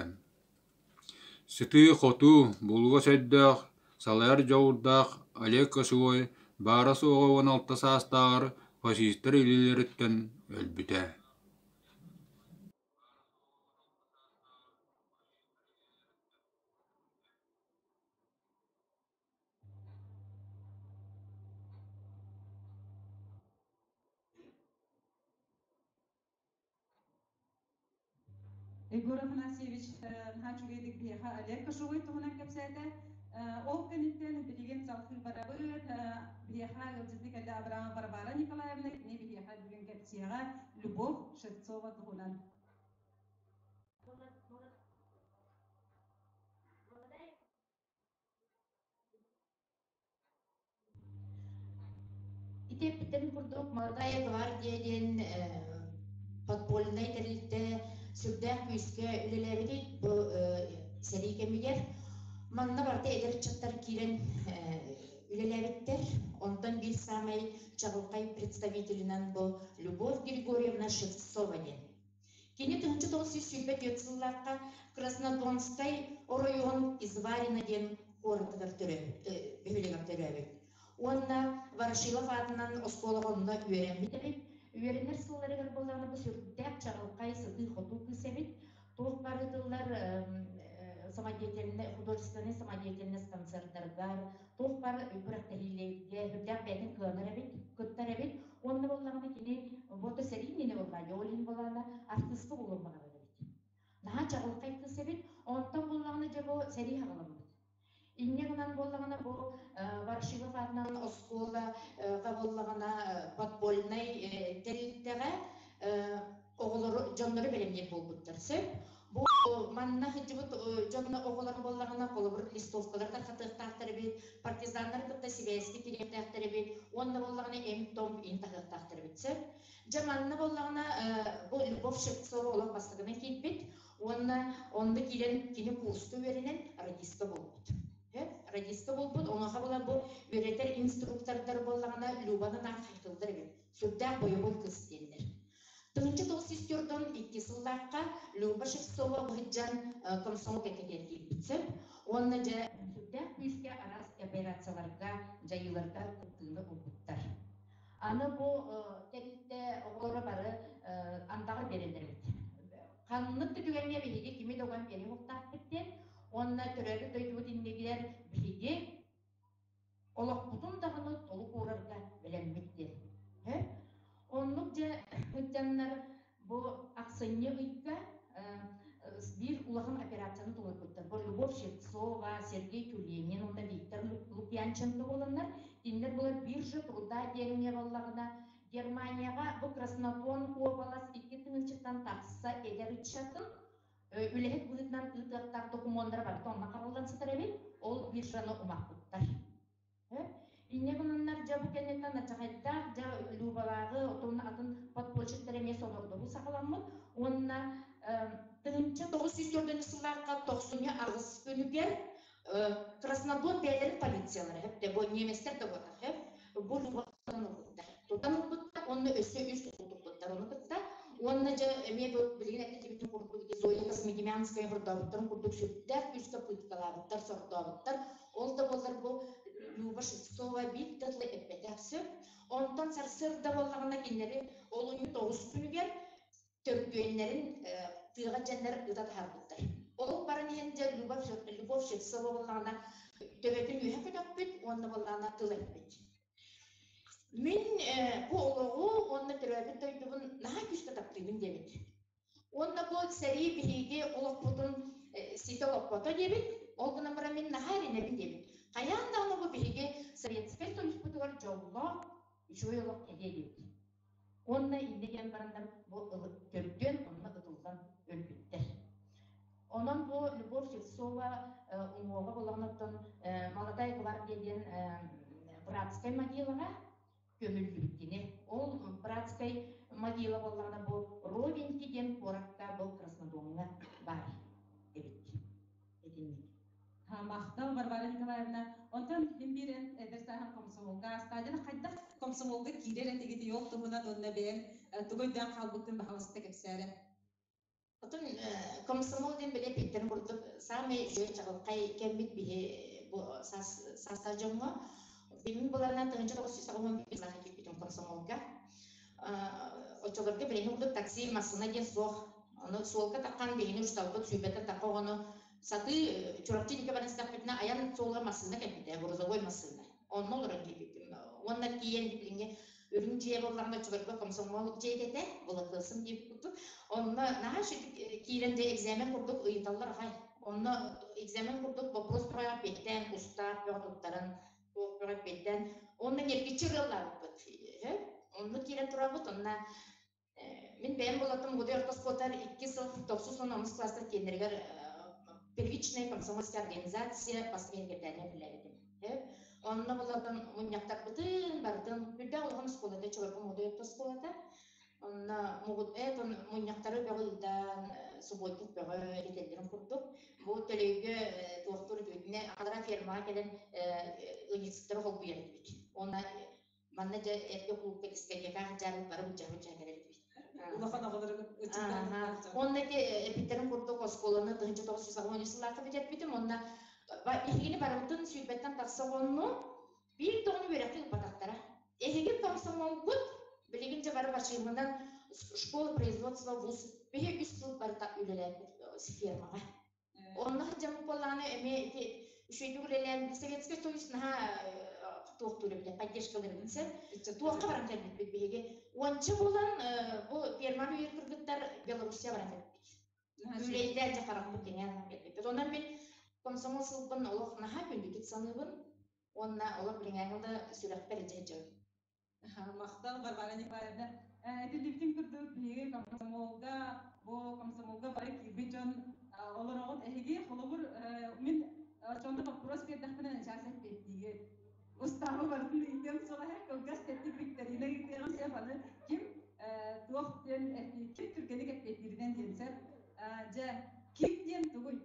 Сытыы-хотуу, булугас өйдөөх, салайар дьоҕурдаах Олег Кошевой баара-суоҕа 16 саастааҕар фашистар илиилэриттэн өлбүтэ. Егор Афанасьевич наһаа үчүгэйдик биһиэхэ Олег Кошевой туһунан кэпсээтэ. Ол кэнниттэн билигин салгыы барабыт. Биһиэхэ ыалдьытыы кэллэ Абрама Варвара Николаевна, кини биһиэхэ бүгүн кэпсиэҕэ Любовь Шевцова туһунан. Ити эппиттэрин курдук, Молодая гвардия диэн подпольнай тэрилтэ сүрдээх күүскэ үлэлээбитий бу сэрии кэмигэр. Манна барыта эдэр ыччаттар киирэн үлэлээбиттэр. Онтон биир саамай чаҕылхай представителинэн бу Любовь Григорьевна Шевцова диэн. Кини 1924 сыллаахха Краснодонскай оройуон Изварина диэн куоратыгар бөһүөлэгэр төрөөбүт. Уонна Ворошилов аатынан оскуолаҕа онно үөрэммит эбит. Үөрэнэр сылларыгар буоллаҕына бу сүрдээх чаҕылхай сытыы-хотуу кыыс эбит. Туох бары тыллар самодеятельнай, художественнай самодеятельность концерттарыгар, туох бары күрэхтэһиилэргэ сүрдээх бэйэтин кыанар эбит, кыттар эбит. Уонна буоллаҕына кини вот сэрии иннинэ буоллаҕа, ол иһин буоллаҕына артыыска буолуон баҕарар эбит. Наһаа чаҕылхай кыыс эбит. Онтон буоллаҕына дьэ бу сэрии хаҕаламмыт. Инньэ гынан буоллаҕына бу Ворошилов аатынан оскуолаҕа буоллаҕына подпольнай тэрилтэҕэ оҕолору дьоннору бэлэмниир буолбуттар сөп. Бу манна сылдьыбыт дьонно оҕолор буоллаҕына холобур листовкалары тарҕатыахтаахтар эбит, партизаннары кытта сибээскэ кириэхтээхтэр эбит уонна буоллаҕына эм-том ин таһыахтаахтар эбит сөп. Дьэ манна буоллаҕына бу Любовь Шевцова олох бастакынан киирбит Уонна онно киирэн кини курска үөрэнэн радистка буолбут. Радистка буолбут, онуоха була бу үөрэтэр инструктордар буоллаҕына Любаны наах хайҕыыллар эбит. Сүрдээх бойобуой кыыс диэннэр. 1942 сыллаахха Люба Шевцова быһыдьан комсомол кэккэтигэр киирбит сөп. Уонна дьэ сүрдээх күүскэ араас операцияларга, дьайыыларга кыттыыны ылбыттар. Аны бу тэрилтэ оҕолоро бары андаҕар биэрэллэр эбит. Ханнык да түгэҥҥэ биһиги кими да уган биэриэх уохтаахпыт диэн уонна төрөөбүт дойдубут иннигэр биһиги олохпутун даҕаны толук уурарга бэлэммит диэн. Оннук дьэ сылдьаннар бу ахсынньы ыйга биир улахан операцияны толорбуттар. Бу Любовь Шевцова, Сергей Тюленин уонна Виктор Лукьянченко буоланнар, кинилэр буолар биржа труда диэҥҥэ буоллаҕына Германияҕа бу Краснодон уобалас икки тыһыынчаттан тахса эдэр ыччатын үлэһит быһыытынан ыытыахтаах докумуоннара барыта онно хараллан сытар эбит. Ол биржаны умаппыттар. Инньэ гынаннар дьэ бу кэнниттэн начахайдаах дьэ Любалааҕы отон атын подпольщиктар эмиэ сонордоһуу саҕаламмыт уонна 1904 сыллаахха тохсунньу аҕыс күнүгэр Краснодон бэйэлэрин полициялара хэп бу немецтэр да буолар хэп бу Любаттан ылбыттар тутан ылбыттар уонна өссө үс тутуппуттар ону кытта уонна дьэ эмиэ бу билигин этиллибитин курдук Зоя Космодемьянская хордообуттарын курдук сүрдээх күүскэ пыткалаабыттар сордообуттар ол да буоллар бу Люба Шевцова биир да тылы эппэтэх сөп онтон сарсыарда буоллаҕына кинилэри олунньу тоҕус күнүгэр төрдүөннэрин тыаҕа дьэннэр ыта таһаарбыттар. Ол баран иһэн дьэ Любовь, Любовь Шевцова буоллаҕына төбөтүн үөһэ көтөхпүт уонна буоллаҕына тыл эппит. Мин бу олоҕу уонна төрөөбүт дойдубун наһаа күүскэ таптыыбын диэбит. Уонна бу сэрии биһиги олохпутун ситэ олоппото диэбит. Ол гынан баран мин наһаа эрэнэбин диэбит. Хайаан даҕаны бу биһиги Советскай Союзпутугар дьоллоох, үчүгэй олох кэлиэ диэбит. Уонна иннэ диэн бараннар бу төрдүөн онно ытыллан өлбүттэр. Онон бу Любовь Сельцова уҥуоҕа буоллаҕына Молодая гвардия диэн братскай могилаҕа көмүллүбүт кини. Ол братскай могила буоллаҕына бу Ровеньки диэн куоракка бу Краснодоҥҥа баар эбит. Итинник. Махтал, Варвара Николаевна. Онтон мин биир эдэр сааһым комсомолга астаадьана хайдах комсомолга киирэр этигит ол туһунан уонна бэйэҥ тугу өйдөөн хаалбыккын баһаалыста кэпсээрэ. Отон комсомол диэн бэлиэ эппиттэрин курдук саамай үчүгэй чаҕылхай кэммит биһи бу саастаах дьоҥҥо. Билин буларынан 1981 сыллаах киирбитим комсомолга. Оччолорго билиҥҥи курдук такси, массыына диэн суох. Ону суолга таххан биһини учууталбыт сүүрбэттэн тахха оҕону сатыы Чурапчы диэки баран истэхпитинэ айан суолугар массыына кэлбитэ, грузовой массыына. Онно олорон киирбиппин. Уонна тиийэн билиҥҥи үрүҥ дьиэ буоллаҕына оччолорго комсомол дьиэтэ этэ, былакыасым диэбит курдук. Онно наһаа үчүгэй киирэн дьэ экзамен курдук ыйыталлар аҕай. Онно экзамен курдук вопрос бөҕө эппиэттээн, устаап бөҕө туттаран, туох бөҕө эппиэттээн. Онно ньиргиччи ырыалаабыппыт. Онно киирэн турабыт, онно мин бэйэм булатым Гудой ортоскуотар икки сыл тохсус уонна онус класстар киэннэригэр первичная комсомольская организация бастакы секретарынан үлэлээбитим. Онно булатын мунньахтарбытын барытын үрдээх улахан оскуолата Чолорго Мугудай орто оскуолата. Онно мунньахтары бөҕө ыытан, субботник бөҕө этэллэрин курдук. Бу Төлөйгө туохтуур үтүөтүнэ аҕалара фермаҕа кэлэн ыанньыксыттары холбуйар этибит. Уонна Манна дьэ эргэ кулуупка дискотекаҕа дьаарбыт бары былдьаһа-былдьаһа кэлэр этибит. Улахан оҕолору Уонна ити эпиттэрин курдук оскуоланы 1980 сыллаахха бүтэрбитим. Онно биһигини барыбытын сүүрбэттэн тахса оҕону биир да оҕону үөрэххэ ыыппатахтара. Эһиги комсомолгут билигин дьэ бары бачыымынан школа производства вуз биһи үс сыл барыта үлэлээбит фермаҕа. Онно сылдьаммыт буоллаҕына эмиэ ити үчүгэйдик үлэлээн Советский Союз наһаа туохтуур эбитэ, поддержкалар эбит сэр. Туохха баран кэлбиппит биһиги. Уонча буолан бу ферманы үйэр кыргыттар Белоруссия баран кэлбиппит. Күүлэйдээн дьэ харахпыт кэҥээн кэлбиппит. Онон мин комсомол сылбын олох наһаа күндүтүк саныыбын. Уонна олох билиҥээҥи да сүрэхпэр илдьэ сылдьабын. Махтал, Варвара Николаевна. Этиллибитин курдук, биһиги комсомолга, бу комсомолга бары киирбит дьон олороҕут. Эһиги, холобур, мин оччоҕуна боппуруос биэрдэхпинэ начаас эппиэттиигит. Устаабы барытын ыйытыам суоҕа, кылгас тэттик викторина ыытыаҕым сөп. Аны ким туох диэн ким түргэнник эппиэттииринэн диэн сөп. Дьэ, ким диэн тугуй?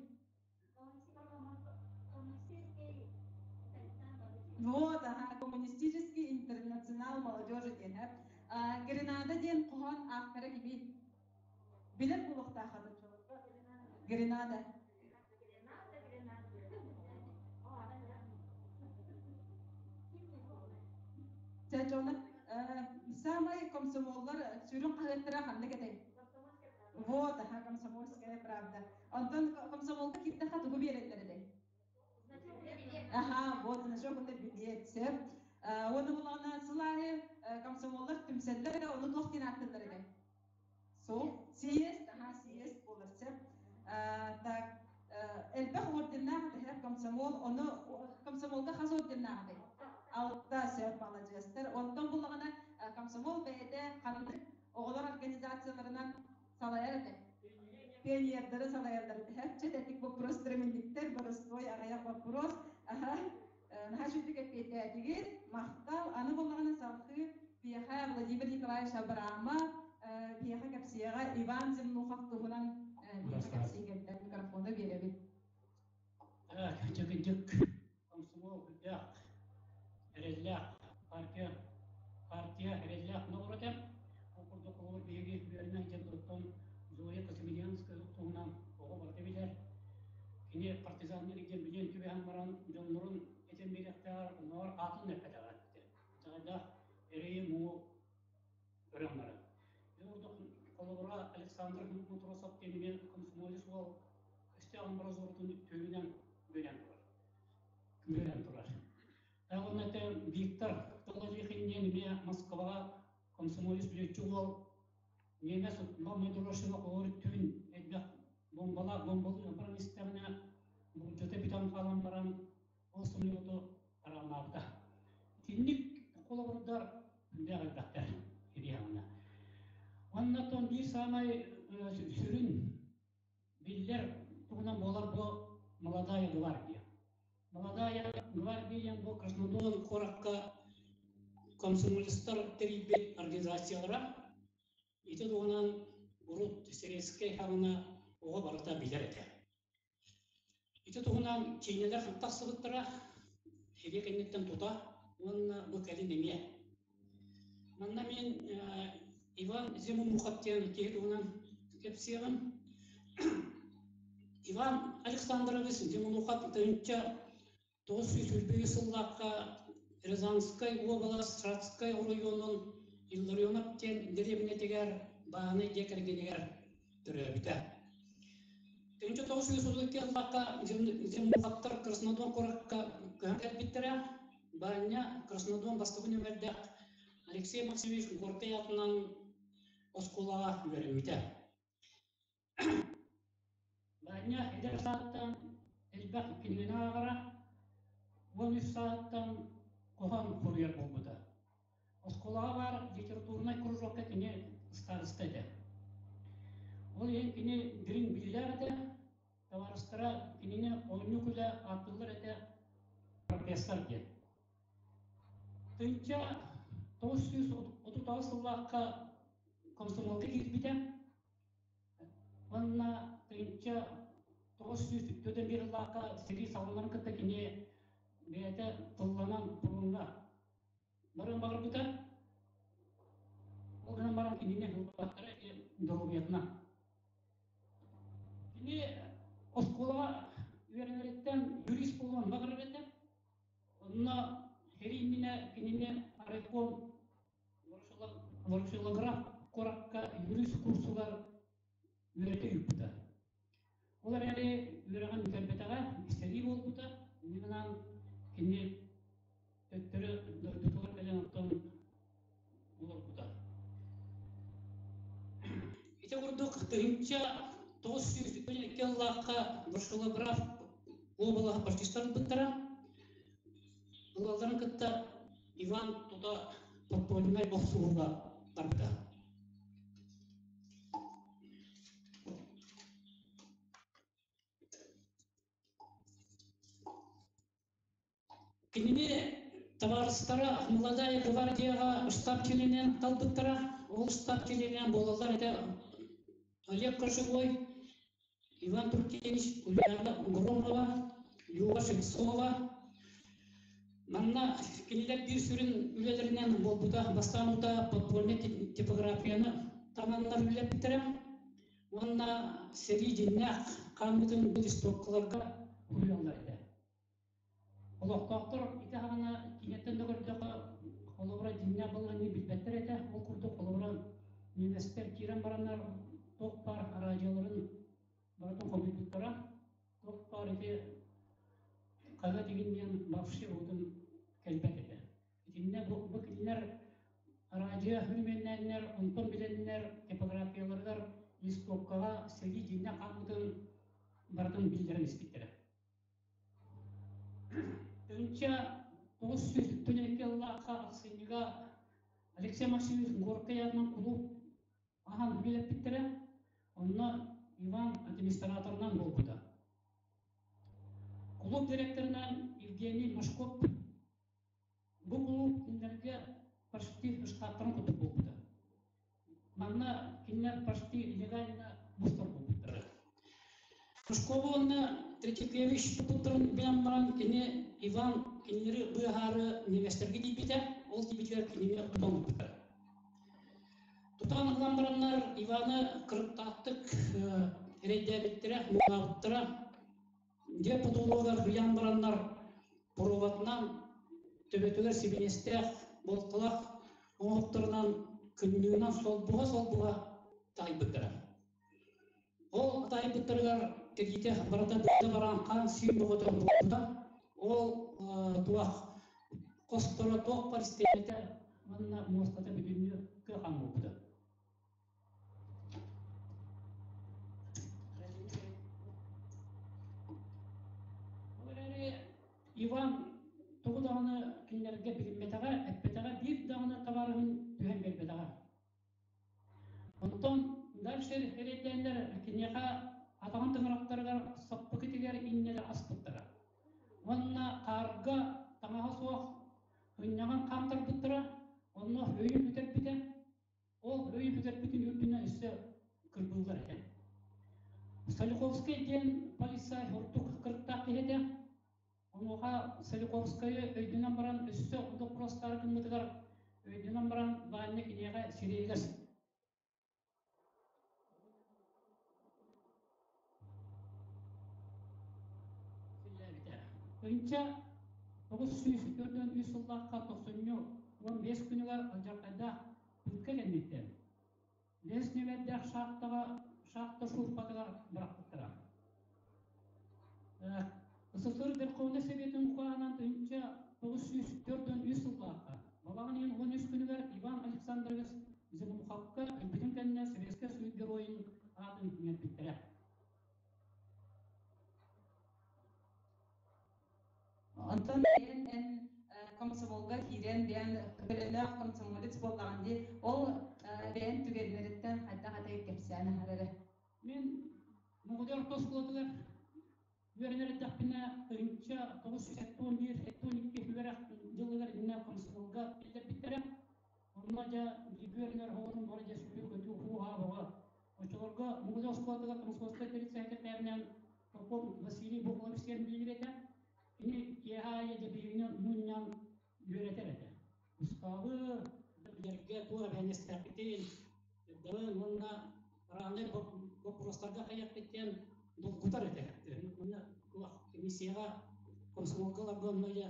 Вот, ага, коммунистический интернационал молодежи диэн Гренада диэн хоһоон автора кими? Билэр буолуохтаах Гренада. Чэ, дьоно, самай комсомоллар сүрүн хаһыаттара ханнык этэй? Вот, ага, комсомольская правда. Онтон комсомолга киирдэххэ тугу биэрэллэр этэй? Аха, вот, значок уонна билиэт, сөп. Уонна булаҕына сыл аайы комсомоллар түмсэллэр эрэ, ону туох диэн ааттыыллар этэй? Сол, съезд, аха, съезд буолар, сөп. Так, элбэх орденнаах этэ, комсомол, ону комсомолга хас орденнаах этэй? Алта, сөп, маладьыастар. Онтон буллаҕына комсомол бэйэтэ ханнык оҕолор организацияларынан салайар этэ. Пионердары салайаллар этэ. Чэ, тэтик боппуруостары минниктэр, боростуой аҕыйах боппуруос. Аха, наһаа үчүгдүк эппиэттээтигит. Махтал. Аны буоллаҕына салгыы биһиэхэ Владимир Николаевич Абрама, биһиэхэ кэпсиэҕэ Иван Земнухов туһунан биһиэхэ кэпсии кэллэ. Микрофону биэрэбит. Так, чөкүндүк комсомол үрдээх, эрэллээх партия, партия эрэллээх ноҕурута. Ол курдук холобур биһиги үөрэнэн дьонтон Зоя Космодемьянская туһунан оҕо барыта билэр. Кини партизаннар диэн билиэн түбэһэн баран дьоннорун этэн биэриэхтээҕэр оннооҕор аатын эппэтэҕэ. Итэҕэллээх эрэйи-муҥу көрөн баран. Ол холобура Александр Матросов диэн эмиэ комсомолец уол өстөөх амбразуратын түөрүнэн үөрэн турар. Үөрэн турар. Уонна этэ Виктор Толовихин диэн эмиэ Москваҕа комсомолец бүлүччү уол немец Мадрошина оҕор түүн элбэх бомбалаах бомбалыы баран истэҕинэ булдьата бүтэн хаалан баран. Ол самолету тарааннаабыта. Итинник холобурдар сүрдээх элбэхтэр кириэҕинэ. Уонна оттон биир саамай сүрүн биллэр туһунан буолар бу Молодая гвардия. Молодая гвардия диэн бу Краснодон куоракка комсомолецтар тэрийбит организациялара. Ити туһунан урут Советскай хаҕына оҕо барыта билэр этэ. Ити туһунан киинэлэр тахсыбыттара, сэрии кэнниттэн тута уонна бу кэлин эмиэ. Манна мин Иван Зимумухов диэн киһи туһунан кэпсиэҕим. Иван Александрович Зимунухов 1923 сыллаахха Рязанскай уобалас Саратскай оройуонун Илларионов диэн дэриэбинэтигэр бааһынай дьиэ кэргэнигэр төрөөбүтэ. 1932 сыллаахха Земнуховтар Краснодон куоракка көһөн кэлбиттэрэ. Баанньа Краснодон бастакы нүөмэрдээх Алексей Максимович Горькай аатынан оскуолаҕа үөрэммитэ. Баанньа эдэр сааттан элбэх кинигэни ааҕара, 13 сааттан хоһоон суруйар буолбута. Оскуолаҕа баар литературнай кружокка кини староста этэ. Ол иһин кини дириҥ билиилээх этэ, табаарыстара кинини оонньуу күлэ ааттыыллар этэ профессор диэн. 1938 сыллаахха комсомолга киирбитэ. Уонна 1991 сыллаахха сэрии саҕаланарын кытта кини бэйэтэ тылланан пуруҥҥа барыан баҕарбыта. Ол гынан баран кинини ылбаттара доруобуйатынан. Кини оскуолаҕа үөрэнэриттэн юрист буолуон баҕарар этэ. Онно сэрии иннинэ кинини райком Ворошиловград куоракка юрист курсугар үөрэтэ ыыппыта. Ол эрээри үөрэҕин бүтэрбэтэҕэ, сэрии буолбута. Иннинэн кини төттөрү дойдутугар кэлэн оттон олорбута. Ити курдук 1992 сыллаахха Ворошиловград уобалаһа партистар ылбыттара. Ылалларын кытта Иван тута подпольнай бохсуһууга барбыта. Кинини табаарыстара Молодая гвардияҕа штаб чилиэнинэн талбыттара. Ол штаб чилиэнинэн буолаллар этэ Олег Кошевой, Иван Туркевич, Ульяна Громова, Люба Шевцова. Манна кинилэр биир сүрүн үлэлэринэн буолбута бастаан утаа подпольнай типографияны таҥаннар үлэлэппиттэрэ уонна сэрии дьиҥнээх хаамыытын листовкаларга суруйаллар этэ. Олохтоохтор ити аҕана киинэттэн да көрдөххө, холобура дьиҥнээх балаһыанньаны билбэттэр этэ. Ол курдук холобура немецтэр киирэн бараннар туох баар араадьыйаларын барытын хомуйбуттара. Туох баар ити хаһыат игин диэн вообще уутун кэлбэт этэ. Итиннэ бу кинилэр араадьыйа өрөмүөннээннэр, онтон билэннэр типографияларыгар листовкаҕа сэрии дьиҥнээх хааммытын барытын биллэрэн испиттэрэ. 1992 сыллаахха ахсынньыга Алексей Максимович Горькай аатынан кулууп аһан үлэлэппиттэрэ. Онно Иван администраторынан буолбута. Кулууп директорынан Евгений Машков бу кулууп кинилэргэ почти штаттарын курдук буолбута. Манна кинилэр почти легально мустар буолбуттара. Пушкова уонна Третьякевич туппуттарын билэн баран кини Иван кинилэри быыһаары немецтэргэ тиийбитэ, ол тиийбитигэр кинини тутан ылбыттара. Тутан ылан бараннар Иваны кырыктаахтык эрэйдээбиттэрэ, муҥнаабыттара. Дьиэ потолуогар ыйаан бараннар боруобатынан төбөтүгэр сибиниэстээх буолталаах оҥоһуктарынан кынньыынан солбуһа-солбуһа таайбыттара. Ол таайбыттарыгар тириитэ барыта быта баран хаан-сиин бөҕөтө буолбута. Ол туох хосторо туох бар истиэнэтэ уонна муостата бүтүннүү кыа хаан буолбута. Ол эрээри Иван эрэйдээннэр киниэхэ атаҕын тыҥырахтарыгар саппыкытыгар иннэлэр аспыттара. Уонна хаарга таҥаһа суох ынньаҕын хаамтарбыттара, онно өйүн бүтэрбитэ. Ол өйүн бүтэрбитин үрдүнэн өссө кырбыыллар этэ. Соликовскай диэн полицай ордук кырыктаах киһи этэ. Онуоха Соликовскайы өйдөнөн баран өссө допростаары гыммытыгар өйдөнөн баран Ваня киниэхэ сирэйигэр силлээбитэ. Ынча 943 сыллаахха тохсунньу 15 күнүгэр алдьархайдаах пытка кэнниттэн Биэс нүөмэрдээх шахтаҕа шахта шурпатыгар бырахпыттара. СССР Верховнай Советын укааһынан 1943 сыллаахха балаҕан ыйын 13 күнүгэр Иван Александрович Зелуховка өлбүтүн кэннэ Советскай Союз Геройун аатын иҥэрбиттэрэ. Онтон бэйэн эн комсомолга киирэн бэйэн бөлөнөөх комсомолец буоллаҕын дии. Ол бэйэн түгэннэриттэн хайдах этэй кэпсээн аһар эрэ. Мин Мугудей орто оскуолатыгар үөрэнэр эрдэхпинэ 1971-72 үөрэх дьылыгар иннэ комсомолга киллэрбиттэрэ. Онно дьэ бииргэ үөрэнэр оҕолорум бары дьэ сүүрүү-көтүү хуу-хаа бөҕө. Оччолорго Мугудей оскуолатыгар комсомольскай тэрилтэ Попов Василий Бокулович диэн билигин этэ. Кини киэһэ аайы дьэ мунньан үөрэтэр этэ. Устаабы билэргэ туох эбээһинэстээхпитин, дабын уонна раннай боппуруостарга хайыахпыт диэн долгутар этэ. Уонна комиссияҕа комсомолкаларга онно дьэ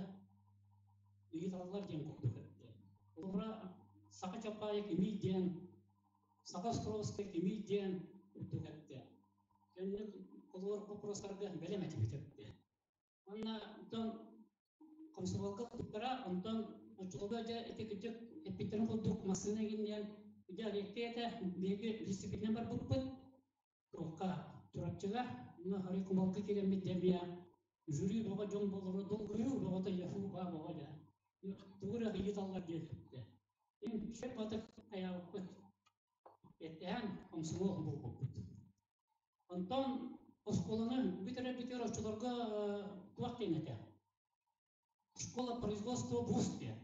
ыйыталлар диэн курдук этэ. Холобура, Саха Чапаев кимий диэн, Саха Островскай кимий диэн курдук эттэ. Кэнник холобур боппуруостарга бэлэм этибит эттэ. Уонна онтон комсомолга туттара, онтон оччолорго дьэ ити кырдьык эппиттэрин курдук массыына игинниэн дьэ лекция этэ, биһиги велосипединэн барбыппыт. Туохха Чурапчыга, онно Харикумалга киирэммит дьэ эмиэ жюри бөҕө дьон болоро долгуйуу бөҕөтө яфу-ба бөҕө дьэ. Тугу эрэ ыйыталлар диэбиттэ. Эн батык хайаабыппыт. Эттэһэн комсомол буолбуппут. Онтон оскуоланы бүтэрэр оччолорго туох диэн этэ? Школа производства вуз диэн.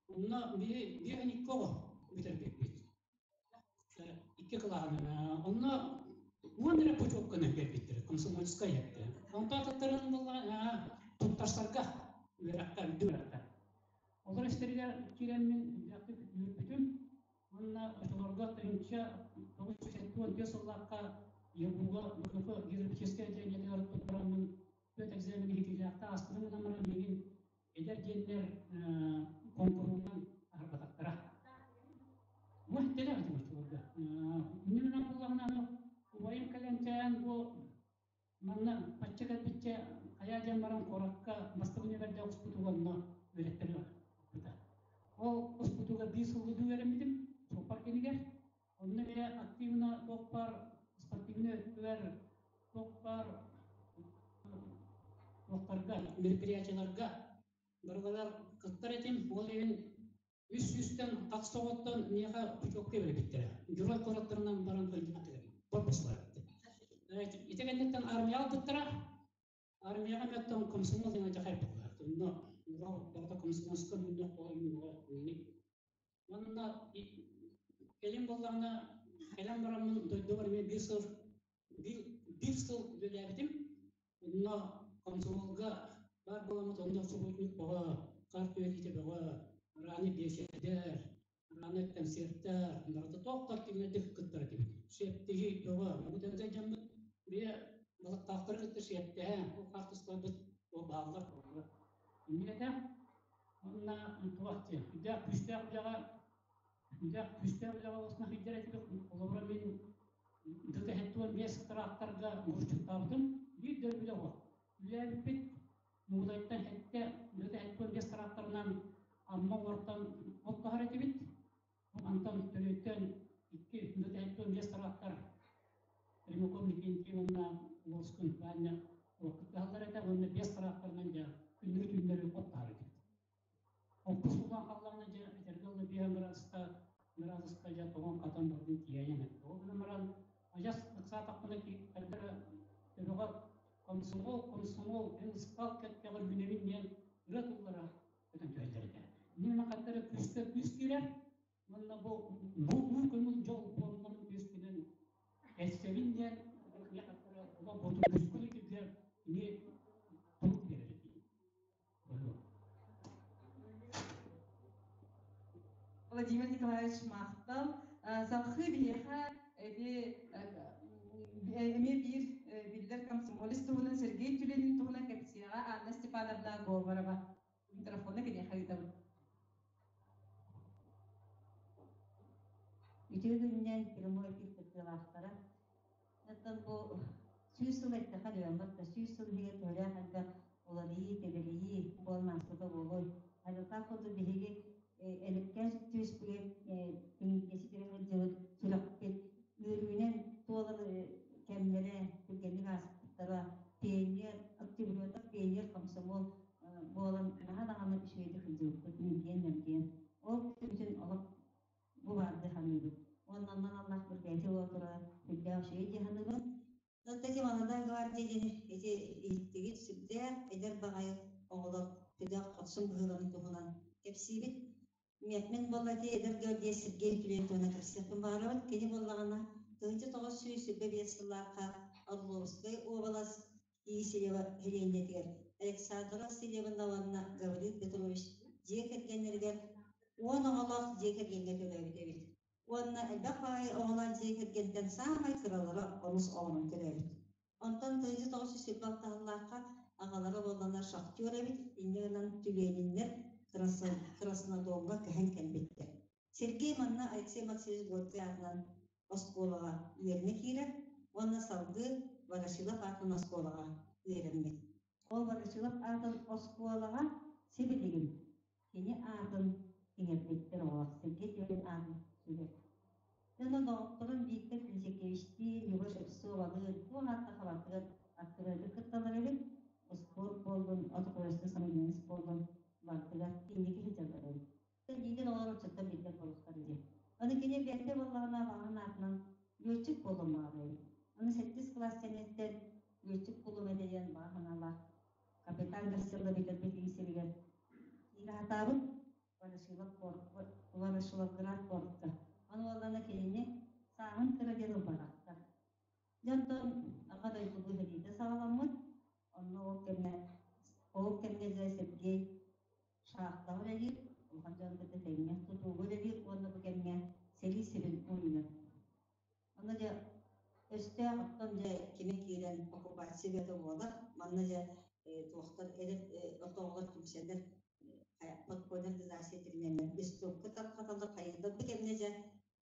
Онно биһи 2 оҕо бүтэрбиппит. Икки кылааһынан. Онно 10 эрэ путевканы биэрбиттэрэ, комсомольскай этэ. Онтон атыттарын буоллаҕына туттарсарга үөрэххэ, үрдүк үөрэххэ. Олор истэригэр киирэммин элбэхтик үөрбүтүм. Уонна оччолорго 1974 сыллаахха ЕГУ-га ВКФ гидропическай отделениетыгар туттараммын түөрт экзамен иһитиилээхтэ ааспытым гынан баран миигин эдэр диэннэр куонкуруһунан аһарбатахтара. Бу этилэр этим оччолорго. Иннинэн буоллаҕына убайым кэлэн чээн бу манна бачча кэлбиччэ хайаа диэн баран куоракка бастакы нүөмэрдээх успутуга онно үөрэттэрэ барбыта. Ол успутуга биир сыллыы үөрэммитим суоппар кэмигэр. Онно эмиэ активно туох баар спортивнай өттүгэр туох баар туохтарга мероприятиеларга барыларыгар кыттар этим. Ол иһин үс сүүстэн тахса оҕоттон миэхэ путевка биэрбиттэрэ. Дьурай куораттарынан баран кылдьыбаттар корпустар. Ити кэнниттэн армия албыттара. Армияҕа меттон комсомол диэн адьахай буолла. Онно барыта комсомольскай мунньах Онно кэлин буоллаҕына кэлэн бараммын дойдубар эмиэ биир сыл үлэлээбитим. Онно комсомолга баар буоламмыт онно субботник бөҕө, хаар түһэриитэ бөҕө, раны биэчэрдэр, раны концерттэр, барыта туох да активнайдык кыттар этибит. Сиэптиһии бөҕө, муҥутан дьоммут бэйэ балыктаахтары кытта сиэптэһэн, ол хаартыскаларбыт ол бааллар. Инник этэ. Онно туох диэн, күүстээх үлэҕэ олусна сылдьар этибит. Холобура мин ДТХ-5 тракторга мурчуттаабытым. Биир да үлэ суох. Үлэлээбиппит Мугудайтан сэттэ ДТХ-5 тракторынан Амма уортан от таһар этибит. Антон төрүттэн икки ДТХ-5 трактор Примаков Никентий уонна Лоскун Ваня кыттыһаллар этэ уонна 5 тракторынан дьэ күннүрү түүннэри от таһар этибит. Оппус улахан халлаана дьэ этэргэ дылы биэһэн градуска дьэ тоҥон хатан барытын тиэйэн этэ. Ол гынан баран Адьас ыксаатахпына хайдара төбөҕөр комсомол, комсомол, эн ыспал кэккэҕэр үүнэбин диэн ырыа тыллара көтөн түһэллэр этэ. Иннинэ хаттара күүскэ күүс киирэр, уонна бу бу уу көҥүл дьол буолларын түөспүнэн элсэбин диэн хаттара олох ботун күүскэ кирдэр ини турук биэрэр этии. Владимир Николаевич махтал. Салхыы биһиэхэ эти эмиэ биир биллэр комсомолец туһунан Сергей Тюленин туһунан кэпсиэҕэ Анна Степановна Говорова. Микрофону киниэхэ ыытабын. Үтүө күнүнэн прямой эфир кыттыылаахтара. Оттон бу 100 сыл эттэхэ дөйөммөт да 100 сыл иһигэр төһөлөөх элбэх уларыйыы, тэбэрийии буолан ааспыта буолуой. Айылҕа курдук биһиги элэккээн түөспүгэр тиҥиргэчи түһэ сылдьыбыт сүрэхпит үөрүүнэн туолар кэмнэрэ түргэнник ааспыттара. Пионер, октябрёток, пионер, комсомол буолан наһаа даҕаны үчүгэйдик сылдьыбыппыт ньиргиэн-нэргиэн. Ол бүтүн олох бу баарды саныыбыт. Уонна онон Аллах бүргэти уотура сүрдээх үчүгэй дии саныыбын. Таки Молодая гвардия диэн ити иһиттигит сүрдээх эдэр баҕайы оҕолор сүрдээх хорсун быһыыларын туһунан кэпсиибит. Мин буолла ити эдэр гвардия Сергей Тюлин туһунан кэпсиэхпин баҕарабын. Кини буоллаҕына 1925 сыллаахха Орловскай уобалас Исеева сэлиэнньэтигэр Александра Васильевна уонна Гаврил Петрович дьиэ кэргэннэригэр 10 оҕолоох дьиэ кэргэҥҥэ төрөөбүт эбит. Уонна элбэх баҕайы оҕолоох дьиэ кэргэнтэн саамай кыралара онус оҕонон төрөөбүт. Онтон 1926 сыллаахха аҕалара буолланар шахтер эбит, инньэ гынан Түлүөнүннэр Краснодонҥа көһөн кэлбиттэр. Сергей манна Алексей Максимович Горький аатынан оскуолаҕа үөрэнэ киирэр уонна салгыы Ворошилов аатынан оскуолаҕа үөрэммит. Ол Ворошилов аатын оскуолаҕа сибилигин кини аатын иҥэрбиттэр оҕолор Сергей Тюлин аатын сүгэр. Дьоно доҕотторун Виктор Клисекевичтиин, Люба Шевцовалыын туох ааттаах хабартыгар аттыларыгар кытталлар эбит. Спорт буоллун, отокуресный самодеятельность буоллун бардыгар инники сылдьаллар эбит. Лидер олорор ыччаттар биллэр буолуохтар дии. Аны кини бэртэ буоллаҕына баҕаһын аатынан лүөччүк буолуон баҕарар эбит. Аны сэттис кылаас кэнниттэн лүөччүк буолуом этэ диэн баҕа санаалаах капитан Гасселла билэрбит сиригэр киирэ сатаабыт Ворошилов Ворошиловград куоракка. Аны уоллана кинини сааһын кыра диэн ылбатахтар. Дьэ онтон Аҕа дойдулуу сэриитэ саҕаламмыт. Онно ол кэмҥэ дьэ Сергей шахтаҕа үлэлиир, улахан дьон кытта тэҥҥэ тутууга үлэлиир уонна бу кэмҥэ сэрии сэбин мунньар. Онно дьэ өстөөх оттон дьэ кими киирэн оккупация бөтө буолар. Манна дьэ туохтар эдэр ортоҕолор түмсэллэр подпольная организация тэринэллэр. Листовка тарҕаталлар хайыылар. Бу кэмҥэ дьэ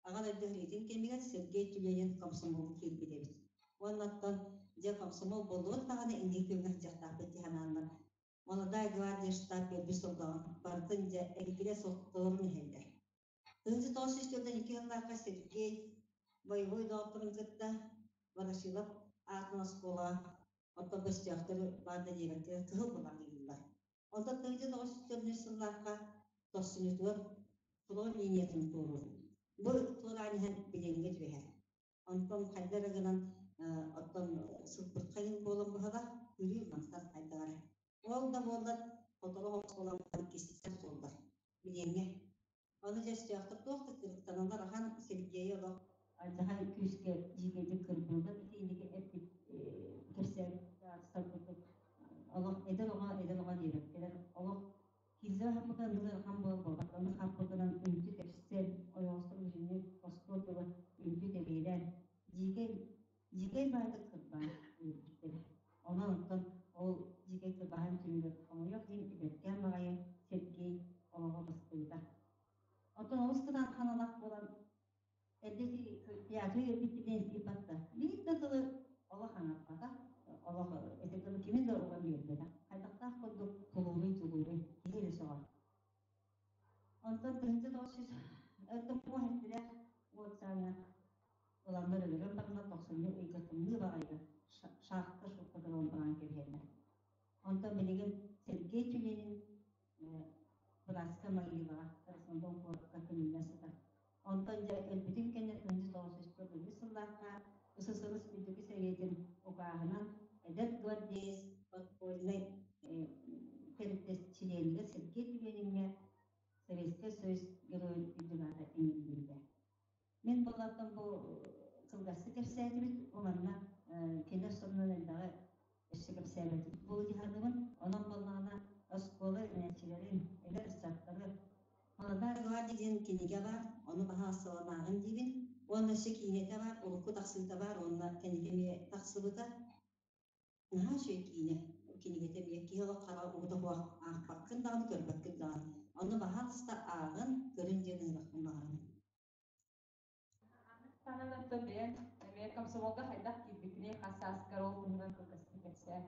аҕа дойду сэриитин кэмигэр Сергей Тюленин комсомолга киирбит эбит. Уонна оттон дьэ комсомол буоллубут даҕаны инники күҥҥэ сылдьыахтаахпыт дии санааннар Молодая гвардия штаб биэрбит сордоҕун барытын дьэ эргилэ сотторун иһэллэр. 1942 сыллаахха Сергей боевой доҕотторун кытта Ворошилов аатын оскуолаҕа оттон өстөөхтөрү баанда диэбэттэр кыһыл былаҕыыллар. Онтон 1944 сыллаахха тохсунньутугар фронт линиятын туоруур. Бу туораан иһэн билиҥҥэ түбэһэр. Онтон хайда эрэ гынан оттон сыппыт хайын буолан быһала үрүү мантан хайдах эрэ. Ол да буоллар сотору оскуолам кистэр суоллар билиэҥҥэ. Ону дьэ өстөөхтөр туох да кырыктаналлар ахан Сергейи олох алдьархай күүскэ дьиикэйдик кырбыыллар итиинники эппит кэпсээбит курдук олох эдэр оҕо диэбэккэлэр олох киирсэ хаппыта ыарахан буолбат ону хаппытынан үнтү тэпсэн ойоҕостор бүтүннүү остуол тула үнтү тэбиэлээн дьиикэй дьиикэй баайдык кырбаан өлөрбүттэрэ. Онон оттон ол дьиикэй кырбаһын түмүгэр хомойуох иһин эдэркээн баҕайы Сергей олоҕо быстыбыта. Оттон олус кытаанах аналаах буолан эрдэ театры үөрбүттэринэн иппатта. Биир да тылы олох аҥаппатах, олох ити тылы кими да уган биэрбэтэх. Хайдахтаах курдук тулууруй тулууруй киһи эрэ сөҕөр. Онтон 1900 өртөммө хэттилээх уот сааҥҥа ыланнар өлөрөн бараннар тохсунньу ыйга тымныы баҕайыга шахта шуртатыгар баран кэбиһэллэр. Онтон билигин Сергей Тюленин Братская могилаҕа Краснодон куоракка көмүллэ сытар. Онтон дьэ өлбүтүн кэннэ 1904 сыллаахха СССР Үрдүкү Сэбиэтин укааһынан эдэр гвардеец подпольнай тэрилтэ чилиэнигэр Сергей Тюлениҥҥэ Советскай Союз Геройун үрдүк аата иҥэриллибитэ. Мин боллоттон бу кылгастык кэпсээтибит, бу манна кинилэр сонунан элбэҕи өссө кэпсээбэтибит буолуо дии саныыбын. Онон буоллаҕына оскуола үөрэнээччилэрин, эдэр ыччаттары Молодая гвардия диэн кинигэ баар, ону баһаалысталанааҕын диибин. Уонна өссө киинэтэ баар, урукку тахсыыта баар уонна кэнники эмиэ тахсыбыта. Наһаа үчүгэй киинэ, кинигэтэ эмиэ киһи олох хара уута суох аахпаккын даҕаны, көрбөккүн даҕаны. Ону баһаалыста ааҕын, көрүн диэн ыҥырахпын баҕарабын. Сананатта бэйэн эмиэ комсомолга хайдах киирбиккиний, хас сааскар ол туһунан кылгастык кэпсээ.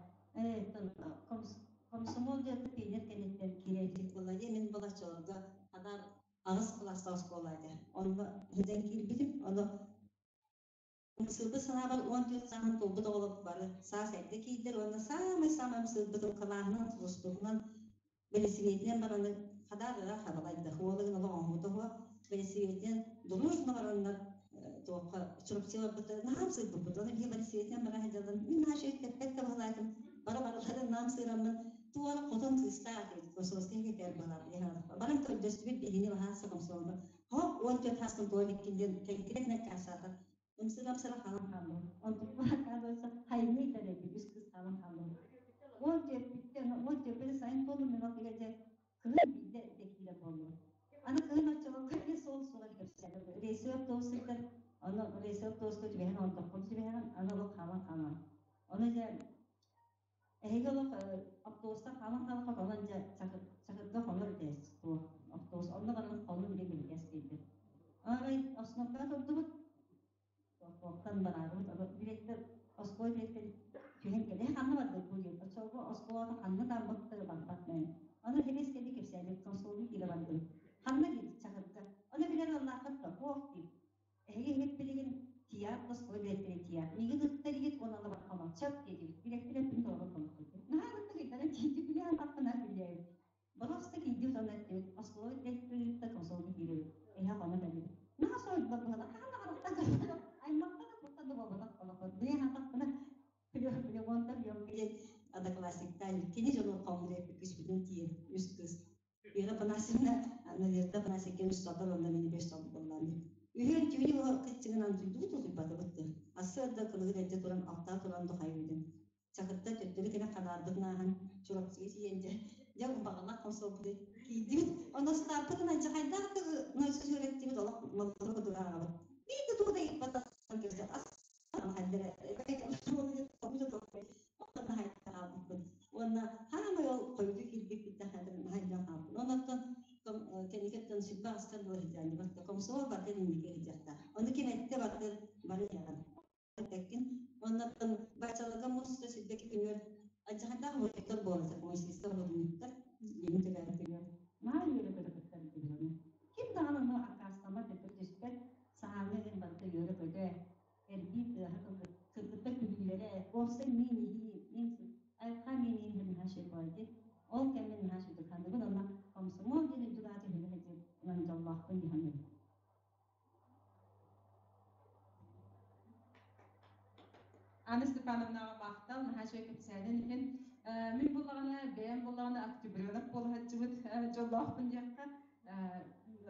Комсомол диэн пионер кэнниттэн киирээччи буолла дии. Мин балаччаларга анаан аҕыс кылаастаах оскуола этэ. Онно сылдьан киирбитим. Ону ымсыырбыт санаабар 14 сааһын туолбут оҕолор бары саас эрдэ киирдэр уонна саамай-саамай ымсыырбытым кылааһынан, тулустугунан, бэлисипиэтинэн бараны хадаар ыраах хабалайдах уолугун олох оҥоһута суох бэлисипиэтинэн дружно бараннар туохха Чурапчы барбыта наһаа ымсыырбыппыт. Оны биһи бэлисипиэтинэн бара сылдьаллар. Мин наһаа үчүгэй тэппэт да баһылаатым. Бара барыларын наам сыыраммын туора хотон кыыстаах этибит. Комсомольскай кэтэр баһылаат. Баран көрдөстүбүт биһини баһаасса комсомолга. Хоп, 14 хаастан туон иккин диэн кэнкирэк наккаасаата. Ымсыырамсыра хаалан хааллым. Онтум оказывается, хайныы итэрэйдим, үс кыыс хаалан хааллым. 14-бүттэн, 14 сайын туоллум, мен ол дьэ кыһын биирдэ дэ киирэр буоллум. Аны кыһын оччолорго эмиэ суол суола кэпсээтим. Рейсовый автобус сылдьар, ону рейсовый автобуска түбэһэн олордохпун түбэһэҕин, аны олох хаалан хаалан. Ону дьэ эһиги олох автобустан хаалан хаалан онон дьэ Чакырга хонор этээс туох автобус онно баран хонун диэн бирикээс киирбит. Арай остановкаҕа турдубут, туохтан бараарыбыт, директор оскуола директор түһэн кэлэ ханна бардык бу диэн оччолорго оскуолата ханна да барбат барбат мэн. Аны хебес кэлли кэпсээбит комсомолу киирэ бардым. Ханна диир Чакырга. Аны билэр аллааххыт да туох диир. Эһиги иһит билигин тиийээт оскуола дириэктэрэ тиийээт миигин ыытта илигит уонна аны бархамал сөп диэтибит. Дириэктэрэ эппин толору толорбут. Наһаа ынтык ыйдаран тиийдик билиэн хаппына билээбит. Боруоста киирдибит уонна эттибит оскуола дириэктэрэ комсомолга киирэбит. Эһэ хоно кэллибит. Наһаа соһуйдулар быһыылаах. Хаһан да харахтан көрбөтөх. Аймахтан да туохтан да буолбатах олохпут. Билиэн хатахпына Племонтов диэн одноклассниктаан кини дьону хомуйа күспүтүн тиийэн үс кыыс Вера Афанасьевна, Надежда Афанасьевна үс сотор уонна мин бес сот буоллаан. Үһүөн түүнү бу кытчыгынан туйдубут утуйбатыбыт. Ассыарда кылыгыр эрдэ туран алтаа туран духайбытым. Чакырда төттөрү кэлэ ханаарбытын ааһан Чурапчыга тиийэн дьэ, дьэ баҕалаах хомсуолбуту киирдибит. Онно ыстааппытын алдьархайдаах да нойсус үөрэттибит олох молоту курдук ааҕабыт. Биир да тугу да ыйыппатах ас Уонна хаамай ол хойутуу киирбиппиттэн хаһайдан хаалбыт. Оннуттан кэнникэттэн сүрбэ астан буола сылдьан барта комсомол бартын инники сылдьахтаах. Ону ким эттэ бартын бары яҕан. Эппэккин. Оннуттан бачаларга муста сүрдэки күнүөр алдьархайдаах муйуктар буола муйсистар муйуктар Ленин төлөөбүт күнүөр наһаа үөрэ-көтө кыттар этибит. Ким даҕаны ону аккаастаммат, өтөр түспэт, саһааҥҥа диэн барыта үөрэ-көтө эрбии тыаһа кыргыттар күлүүлэрэ, уопсай мин иһии, мин айылҕа мин иһин наһаа шөйбөөйдү. Ол кэммин наһаа шөйдүк онно комсомол диэн үрдүк ааты үһүнэ сылдьан дьоллоохпун дии саныыбын. Анна Степановнаҕа махтал, наһаа үчүгэй кэпсээнин иһин. Мин буллаҕына, бэйэм буллаҕына октябренок буола сылдьыбыт дьоллоохпун диэххэ.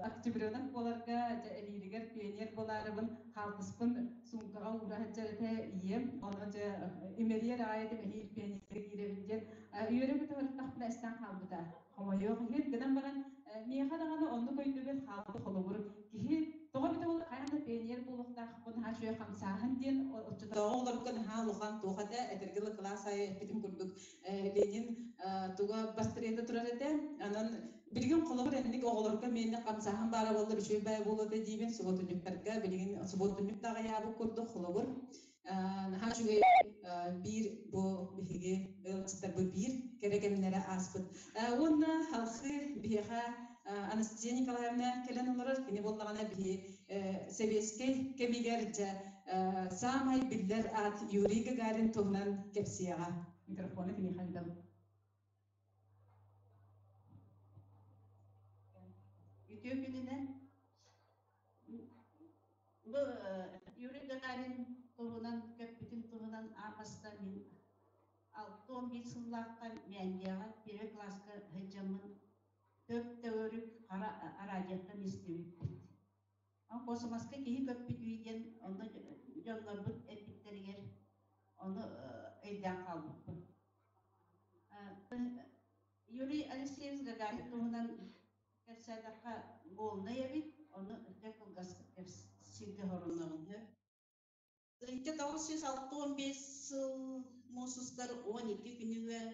Октябренок буоларга дьэ эһиилигэр пионер буолаарыбын хаалтыспын суумкаҕа уура сылдьар этэ ийэм. Ону дьэ имэрийэр аайы этим эһиил пионерга киирэбин диэн үөрэ-көтө сырыттахпына эстэн хаалбыта. Хомойуох иһин гынан баран миэхэ даҕаны оннук өйдөбүл хаалбыт холобур киһи тоҕо эбитэ буолла хайаан да пионер буолуохтаахпын наһаа үчүгэй хамсааһын диэн оччотооҕу оҕолорго наһаа улахан туох этэ этэргэ дылы кылаас аайы эппитим курдук Ленин туга бастырыйда турар этэ онон билигин холобур энник оҕолорго миэнэ хамсааһын баара буоллар үчүгэй баайа буолуо этэ диибин субуотунньуктарга билигин субуотунньук да аҕыйаабыт курдук холобур наһаа үчүгэй биир бу биһиги ыалдьыттарбыт биир кэрэ кэмнэрэ ааспыт. Уонна халхы биһиэхэ Анастасия Николаевна кэлэн олорор. Кини буоллаҕына биһи сэбиэскэй кэмигэр дьэ саамай биллэр аат Юрий Гагарин туһунан кэпсиэҕэ. Микрофону киниэхэ ыытабыт. Үтүө күнүнэн. Бу Юрий Гагарин туһунан көппүтүн туһунан аапаста мин 61 сыллаахха Мээндийэҕэ первый класска сылдьаммын төп-төгүрүк хара араадьыйаттан истибиппит. Космоска киһи көппүт үһү диэн онно дьоннорбут эппиттэригэр ону өйдөөн хаалбыппын. Юрий Алексеевич Гагарин туһунан кэпсээтэххэ буолнай эбит, ону дьэ кылгас сиргэ хоруннаҕын. 1965 сыл муус устар 12 күнүгэр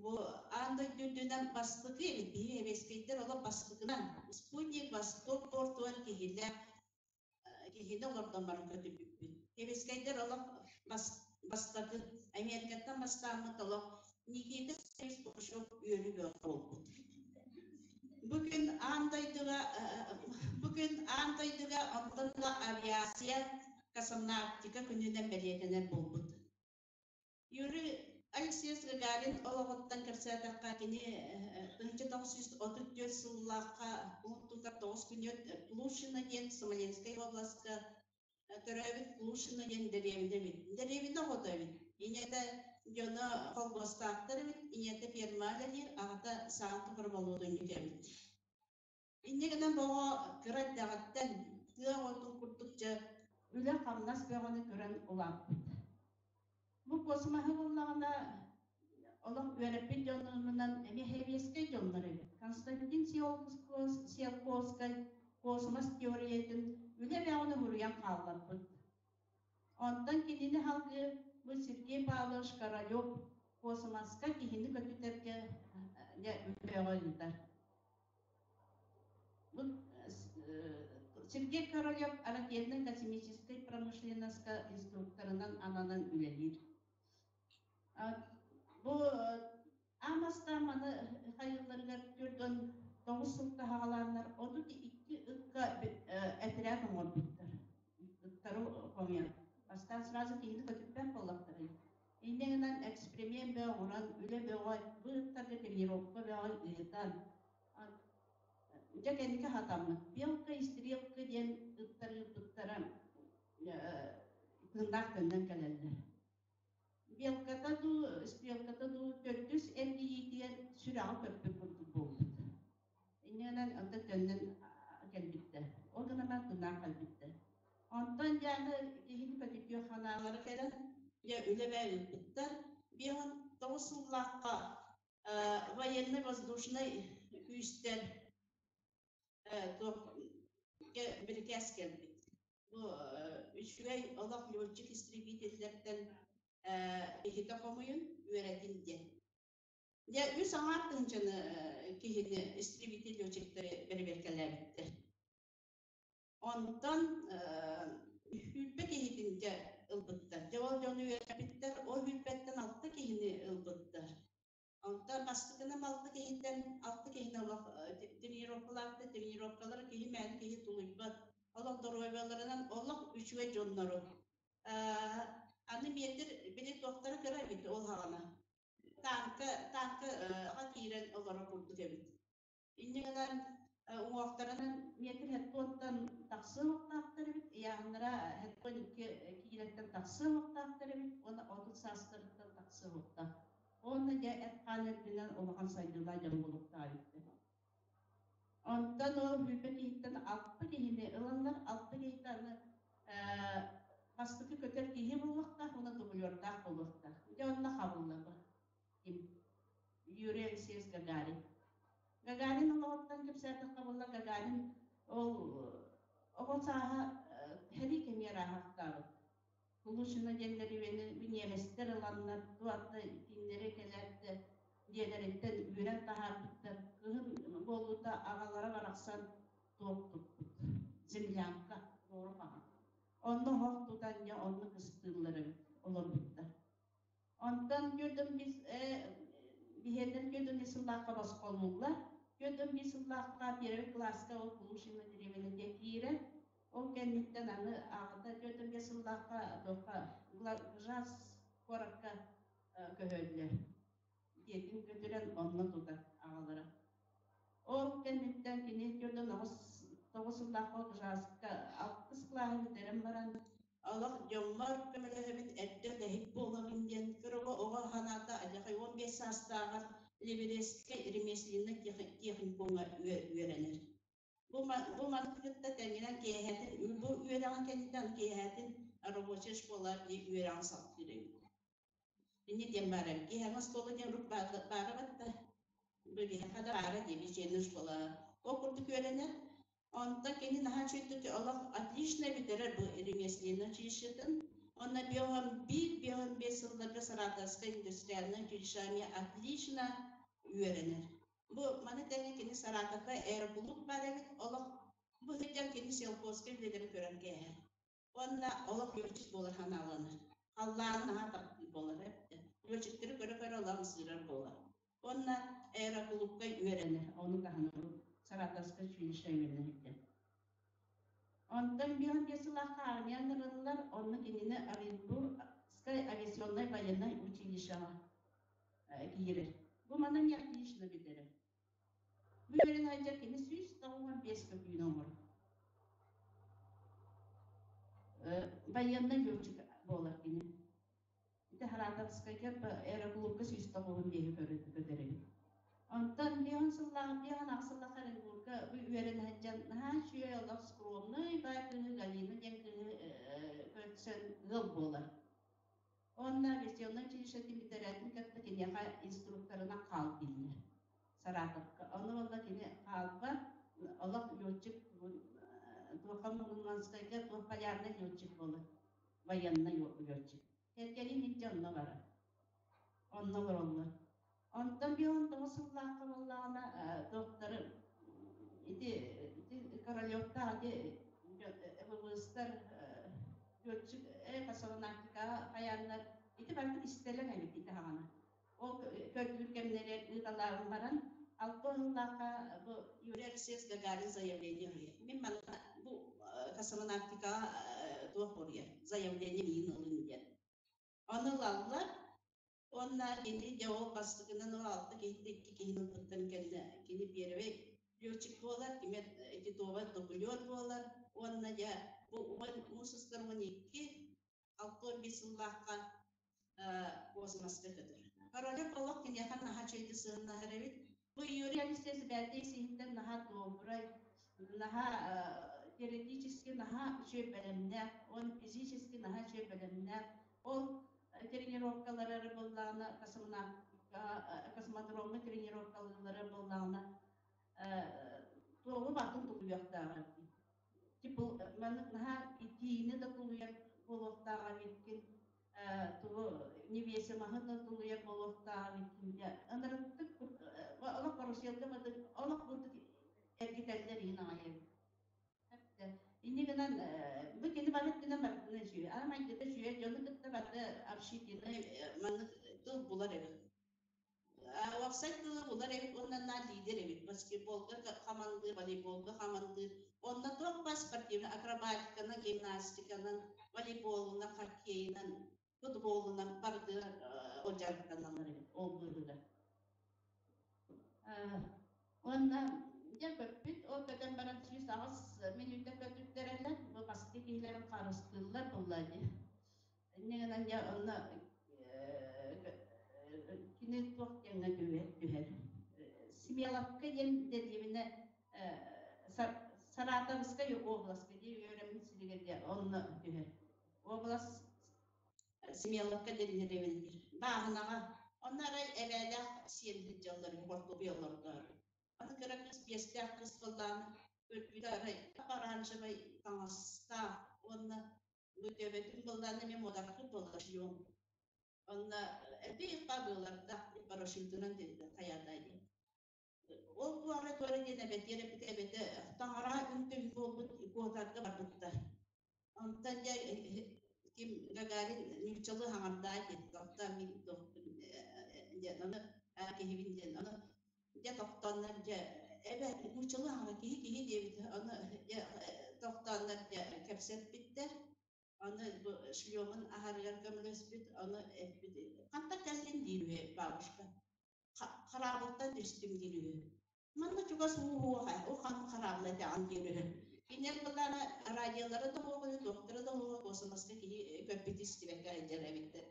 бу аан дойду үрдүнэн бастакы эбит биһиги эбиэскэйдэр олох бастакынан Спутник Восток португар киһилээх киһини олордон баран көтүппүппүт. Эбиэскэйдэр олох бастакы Америкаттан бастааммыт олох Никита Хрущев үөрүү бөҕө буолбут. Бүгүн аан дойдуга бүгүн аан дойдуга онтон да авиация космонавтика күнүнэн бэлиэтэнэр буолбут. Юрий Алексеевич Гагарин олоҕуттан кэпсээтэххэ, кини 1934 сыллаахха уһун тутар тоҕус күнү Клушино диэн Смоленскай областка төрөөбүт Клушино диэн дэриэбинэ эбит. Дэриэбинэ оҕото эбит. Ийэтэ дьоно холбуостаахтар эбит, ийэтэ ферма үлэлиир, аҕата саҥа тухары болуотунньук эбит. Инньэ гынан бу оҕо кыра эрдэҕиттэн тыа оҕотун курдук дьэ үлэ-хамнас бөҕөнү көрөн улааппыт. Бу космоһы буллаҕына олох үөрэппит дьонунан эмиэ сэбиэскэй дьоннор эбит. Константин Циолковскай космос теориятын үлэ бөҕөнү суруйан хаалларбыт. Онтон кинини салгыы бу Сергей Павлович Королев космоска киһини көтүтэргэ дьэ бөҕө ыытар. Бу Сергей Королев ракетно-космическай промышленноска инструкторынан ананан үлэлиир. Бу аан маны хайылларыгар 49 сыл таһаҕалааннар 32 ыкка этэрээт оҥорбуттар. Ыттары хомуйан. Бастаан сразу киһини көтүппэт буоллахтарай. Инньэ гынан эксперимент бөҕө оҥорон, үлэ бөҕө, бу ыттарга тренировка бөҕө ыытан, дьэ кэнники хатаммыт. Белка и стрелка диэн ыттар ыыппыттара тыыннаах төннөн кэлэллэр. Белката дуу, стрелката дуу төрдүс эргийиитигэр сүрэҕэ көппүт курдук буолбут. Инньэ гынан онтон төннөн кэлбиттэр. Ол гынан баран тыыннаах кэлбиттэр. Онтон дьэ аны киһини көтүтүөх санаалара кэлэн, дьэ үлэбэ ыыппыттар. 59 сыллаахха военно-воздушнай күүстэр туох бирикээс кэлбит. Бу үчүгэй олох летчик-истребителлэртэн иһитэ хомуйун, үөрэтин диэн. Дьэ, үс аҥаар тыһыынчаны киһини истребитель летчиктэри бэрэбиэркэлээбиттэр. Онтон сүүрбэ киһитин дьэ ылбыттар. Дьэ ол дьону үөрэппиттэр, ол сүүрбэттэн алта киһини ылбыттар. Онтон бастакынан алта киһиттэн алта киһини олох тренировкалаабыта, тренировкалара киһи мээнэ киһи тулуйбат. Олох доруобуйаларынан олох үчүгэй дьоннору. Аны метр били туохтара кыра эбит ол хаҕана. Танка танкаҕа киирэн олоро курдук эбит. Инньэ гынан уҥуохтарынан метр хеттуоттан тахсыа уохтаахтар эбит, ыйааһыннара хеттуон икки киилэттэн тахсыа уохтаахтар эбит уонна 30 саастарыттан тахсыа уохтаах. Уонна дьэ эт-хаан өттүнэн улахан сайдыылаах дьон буолуохтаах эбиттэр. Онтон ол сүүрбэ киһиттэн алта киһини ылаллар, алта киһитэ аны бастакы көтөр киһи буолуохтаах уонна дублердаах буолуохтаах. Дьэ онно хабыллаба. Ким? Юрий Алексеевич Гагарин. Гагарин олоҕуттан кэпсээтэххэ буолла Гагарин ол оҕо сааһа сэрии кэмигэр ааһахтаабыт. Клушино диэннэри ньиэмэстэр ыланнар, туох да кинилэри кэлээт дьиэлэриттэн үүрэн таһаарбыттар. Кыһын буолуута аҕалара барахсан туох туппут. Землянка, буору хаһан. Онно оһох тутан дьэ онно кыстыыллар эбит, олорбуттар. Онтон түөрт биэс биһиэннэр 45 сыллаахха босхолууллар. 45 сыллаахха первый класска ол Клушино дэриэбинэтэ киирэр. Ол кэнниттэн аны аҕата 45 сыллаахха туохха Жас куоракка көһөллөр. Дьиэтин көтүрэн онно тутар аҕалара. Ол кэнниттэн кини 49 сыллаахха Жаска алтыс кылааһы бүтэрэн баран Олох дьоммор көмөлөһөбүн, эрдэ үлэһит буолабын диэн кырыга оҕо санаата адьахай 15 саастааҕар Либерецкэй ремесленнай техникумҥа үөрэнэр. Бу, бу маннык кытта тэҥинэн киэһэтин, бу үөрэҕин кэнниттэн киэһэтин рабочая школа үөрэҕин салгыыр эбит. Инни диэн баар эбит. Киэһэҥи оскуола диэн урут баара батта. Бу биһиэхэ да баара дии, вечерняя школа. Ол курдук үөрэнэр. Онтон кини наһаа үчүгэйдик олох отлично бүтэрэр бу ремесленный училищетын. Онно 51, 55 сылларга Саратовскай индустриальнай училище отлично үөрэнэр. Бу маны тэҥэ кини Саратовка аэроклуб баар эбит, олох бу сылдьан кини Селхозскай үлэлэрин көрөн кээһэр. Уонна олох летчик буолар санааланар. Халлааны наһаа таптыыр буолар эбит. Летчиктэри көрө-көрө олох ымсыырар буолар. Уонна аэроклубка үөрэнэр, ону таһынан Саратовскай училище үөрэнэр этэ. Онтон 55 сыллаахха армиян ырыллар, онно кинини Оренбургскай авиационнай военнай училищеҕа киирэр. Бу манан не отлично бүтэрэр. Бу үөрэн сылдьар кини 195 көтүүнү оҥорор. Военный летчик буолар кини. Ити Саратовскайга аэроклубка 195 көтөр эбит. Онтон биэһин сыллаах, биэһин аҕыс сыллаах Оренбурга бу үөрэнэ сылдьан наһаа үчүгэй олох скромный баай кыыһы Галина диэн кыыһы көрсөн ыал буолар. Уонна авиационнай училищетын бүтэрээтин кытта киниэхэ инструкторынан хаал дииллэр Саратовка. Ону уонна кини хаалбат, олох летчик туохха Мурманскайга туох полярный летчик буолар, военный летчик. Кэргэнин илдьэ онно барар. Онно олороллор. Онтон 59 сыллаахха буоллаҕына докторы ити Королевтаах ити ВВС-тар летчик космонавтикаҕа хайааннар ити барыта истэлэҥ эбит ити хаҕана. Ол көрдүүр кэмнэрэ ыыталаабын баран алта сыллаахха бу Юрий Алексеевич Гагарин заявление уруйар. Мин манна бу космонавтикаҕа туох уруйар заявление миин ылын диэн. Ону ылаллар уонна кини дьэ ол бастакынан ол алта киһиттэн икки киһини ылбыттан кэннэ кини первый летчик буолар, кимэ Титова дублер буолар уонна дьэ бу уон муус устар 12 65 сыллаахха космоска көтөр. Королев олох киниэхэ наһаа үчүгэйдик сыһыннаһар эбит. Бу Юрий Алексеевич бэйэтэ ис-иһиттэн наһаа добрай, наһаа теоретически наһаа үчүгэй бэлэмнээх, он физически наһаа үчүгэй бэлэмнээх. Ол тренировкалары буоллаҕына, космодромҥа тренировкалыыллара буоллаҕына, туоҕу батын тулуйуохтааҕа. Типа маннык наһаа итиини да тулуйар буолуохтааҕа эбиккин, тугу невесомоһы да тулуйар буолуохтааҕа эбиккин дьэ ынырыктык олох каруселга олох курдук эргитэллэр иһин аҕай эбит. Инньэ гынан бу кини бары өттүнэн барытынан үчүгэй. Ара майгыта үчүгэй, дьону кытта барыта общительный маннык тыл булар эбит. Уопсай тылы булар эбит уонна на лидер эбит. Баскетболга хамандыыр, волейболга хамандыыр. Онно туох баар спортивный акробатиканан, гимнастиканан, волейболунан, хоккейынан, футболунан барытыгар ол дьарыктаналлар эбит ол быыһыгар. Уонна дьэ көппүт, ол көтөн баран 108 мүнүүтэ көтүттэрэллэр, бу бастакы киһилэрин харыстыыллар буолла дии. Инньэ гынан дьэ онно кини туох диэҥҥэ түһэр. Смеловка диэн дэриэбинэ Саратовскай областка дии үөрэммит сиригэр дьэ онно түһэр. Область Смеловка диэн дэриэбинэтигэр. Бааһынаҕа. Онно арай эбээлээх сиэн сылдьаллар, хортуоппуй олордоору. Аны кыра кыыс биэстээх кыыс буоллаҕына, көрбүтэ арай оранжевай таҥастаах уонна бу төбөтүн буоллаҕына эмиэ муодаркы буолла шлем. Онно эбии быалардаах парашютунан хайаата диэн. Ол туора туора диэн эбэтиэр эппитэ эбэтэ таҥара үҥтүн буолбут куотарга барбыттар. Онтон дьэ ким Гагарин нууччалыы хаҥардаай диэн тохтоо мин диэн ону киһибин диэн ону дьэ тохтооннор дьэ эбэ нууччалыы хаҥара киһи киһи диэбит ону дьэ тохтооннор дьэ кэпсэппиттэр. Аны бу шлемун аһарыгар көмөлөспүт, ону эппит хантан кэллин диир үһү бабушка. Хараабылтан түстүм диир үһү. Манна чугас уу уоха, у хан хараабыла этэҕин диир үһү. Кинилэр былаана радиолара да оһоҕо, туохтара да оһоҕо космоска киһи көппүт истибэккэ сылдьар эбиттэр.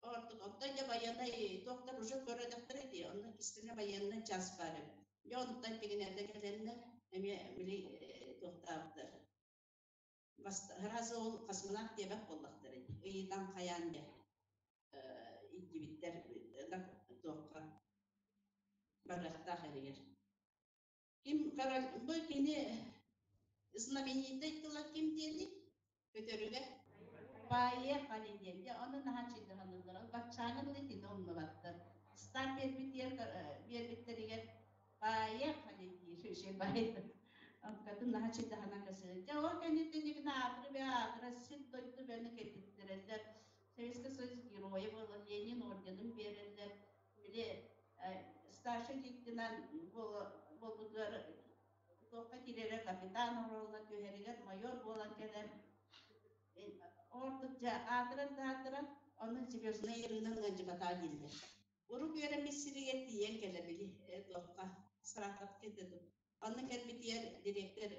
Ордук оттон дьэ байыаннай туохтар уже көрөдөхтөрө дии, онно кистэнэ байыаннай час баар эбит. Дьэ онтон тигинэрдэ кэлэннэр эмиэ били туохтаабыттар. Сразу ол космонавт диэбэт буоллахтара дии. Ыйытан хайаан дьэ илдьибиттэр туохха барыахтаах эригэр. Ким король бу кини знаменитай тыла ким диэни көтөрүгэ Поехали диэн. Дьэ, ону наһаа чыйдаһаллар. Баччааҥы дылы итини умнубаттар. Старт биэрбитигэр биэрбиттэригэр поехали диир үчүгэй баайдар. Онтукатын наһаа чыйдаһанан кэсэлэр. Дьэ, ол кэнниттэн дьигинэ аатыры бэ аатыра сир дойду бэни кэлбиттэрэллэр. Советский Союз геройа буолан Ленин орденын биэрэллэр. Били старший лейтенант буолбутугар туохха киирэрэ капитан оруолуна түһэригэр майор буолан кэлэр. Ордук дьэ аатыран да аатыран Онно Звездная Ирина ыалдьыбатаа дииллэр. Урук үөрэммит сиригэр тиийэн кэлэ били туохха Саратовка этэ дуу. Онно кэлбитигэр дириэктэр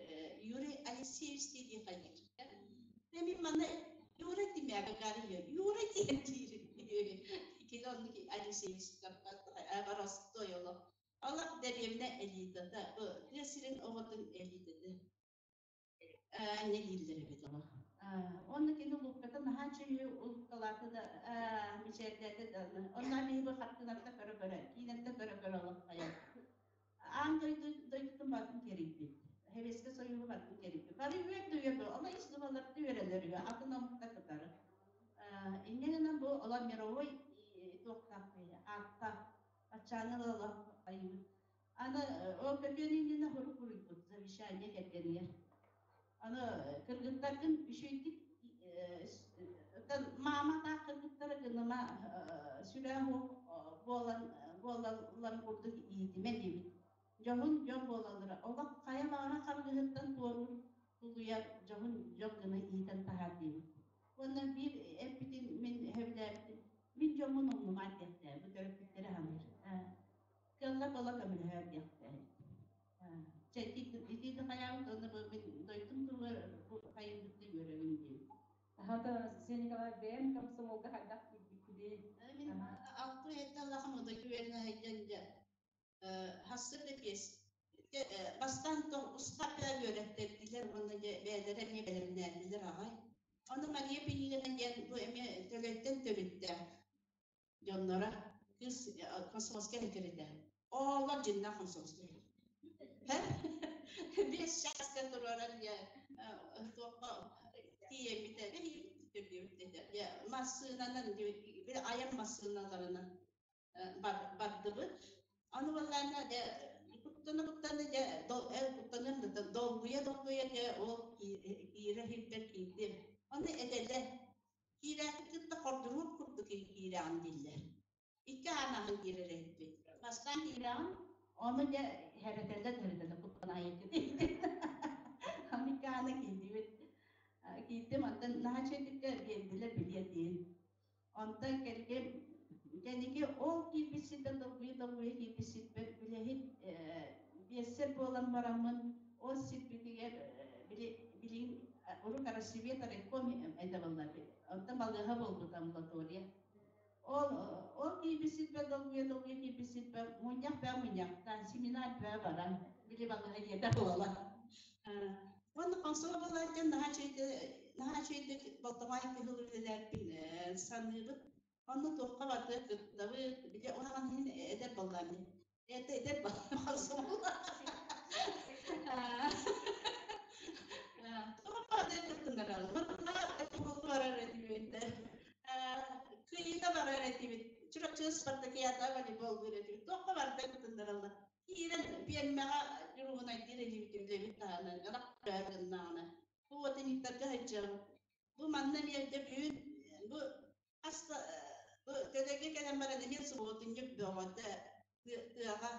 Юрий Алексеевич дии хайыыр. Мин манна Юра Тимяга Гария Юра диэн диир. Кини оннук Алексеевич боростуой олох. Олох дэриэбинэ элитата, бу тыа сирин оҕотун элитата. Не дииллэр эбит олох. Онно кини улуукката наһаа чөйүү улуккалаата да мичээрдээтэ да онно биһиги хартыынатта көрө-көрө киинэтте көрө-көрө олох хайа аан дойду дойдутун батын кэрийбит Сэбиэскэй Союһу батын кэрийбит бары үөр да үөр оно ис дубаларда үөрэлэр үһү атын омукта кытары инньэ гынан бу ола мировой туохтаах ааттаах аччааҥы олох айыбыт Аны ол көтүөн иннинэ хорук буруйбут завещание кэргэнигэр. Аны кыргыттаргын үчүгэйдик маама таах кыргыттара гыныма сүрээх буолан буолалларын курдук иитимэ диэбит. Дьоһун дьон буолаллара. Олох хайа баҕара харгыһыттан туоруур тулуйар дьоһун дьон гына иитэн таһаар диэбит. Уонна биир эппитин мин сөбүлээбитим. Мин дьоммун умнумаат диэхтээ. Бу төрөппүттэрэ саныыр. Кыалла буола көмөлөһөр диэхтээ. Чэ итиити хайаабыт уонна бу мин дойдум туһугар бу хайыыбытты үөрэбин диэн. Аһата Сен Николай бэйэм комсомолга хайдах киирбиккиний? Мин алты айдаллахым дойду үөрэнэ сылдьан дьэ хассыр да пиэс бастаан устааппа үөрэттэрдилэр уонна дьэ бэйэлэрэ эмиэ бэлэмнээтилэр аҕай. Ону Мария Пинигина диэн бу эмиэ төлөйтөн төрүттээх дьонноро кыыс комсомольскай кэритэ. Оолор дьиннээх комсомольскай. Биэс чааска туруоран дьэ туохха тиийэммитэ түрдүбүт массыынанан били айан массыыналарынан бардыбыт. Аны балаана дьэ куттана куттана дьэ куттаныам да долгуйа долгуйа дьэ ол киирэ сирбэр киирдим. Аны этэллэр Киирээхпит кытта хордуруоп курдук киирэҕин дииллэр. Икки аан аһан киирэр эбиппит. Бастаан киирэҕин, ону дьэ хэрэтэллэр хэрэтэллэр куттанаайыккыт Аны икки аана киирдибит. Киирдим, онтон наһаа үчүгэйдик биэрдилэр билиэтин. Онтон кэлгим кэнники ол киирбит сирбэр долгуйа-долгуйа киирбит сирбэр үлэһит биэссэр буолан бараммын ол сирбитигэр били билигин урут Россия райком этэ буолла онтон балыыһа буолбут амбулатория ол ол киирбит сирбэр долгуйа долгуйа киирбит сирбэр мунньах бээ мунньахтаан семинар бээ баран били балыыһа дьиэтэ буола. Уонна консула буолааччы наһаа үчүгэйдик болтоҕой кыһыл үлэлээппин саныыбыт. Онно туохха барыта кыттабыт, били уһаҕан иһин эдэр буоллаҕым Это эдэр консумол. Кыйыта барар этибит. Чурапчы спартакиада волейбол этибит. Туохха барда кытыннараллар. Киирэн пиэрмэҕэ дьуруһунайдыыр этибит үлэбит таһынан, ынах гыннаҕына. Бу отениктарга сылдьабыт. Бу манна эмиэ бүгүн бу Аста бу Төлөйгө кэлэн баран эмиэ субуотунньук бөҕөтө тыаҕа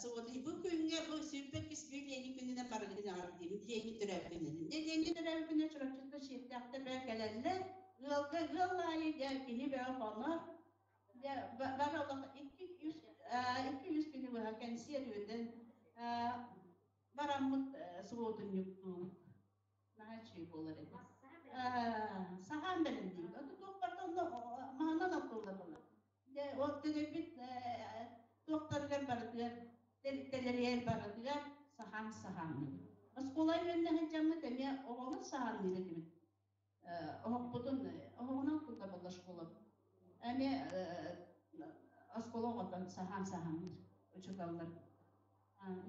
субуотунньук бу күҥҥэ бу 22 Ленин күнүнэн барыгытын эҕэрдиибин Ленин төрөөбүт күнүнэн. Ленин төрөөбүт күнүнэн Чурапчыттан сиэттэхтэр бээ кэлэллэр. Ыалга ыал аайы дьэ киһи бөҕө хонор. Дьэ бары олох 2-3 2-3 күнү быһа кэнсиэр үөдэн. Бараммыт субуотунньуктуубут. Наһаа үчүгэй буолар этэ. Саһаан бэлэмниибит. Оту туох барда онно маһынан оттуллар буолар. Дьэ, ол төлөйбүт туохтарыгар барытыгар, тэрилтэлэригэр барытыгар саһаан саһаанныыбыт. Оскуола үөрэнэ сылдьаммыт эмиэ оҕолор саһаанныыр этибит. Оһохпутун оһоҕунан кутабылла школабыт. Эмиэ оскуола оҕотон саһаан саһаанныыр учууталлар.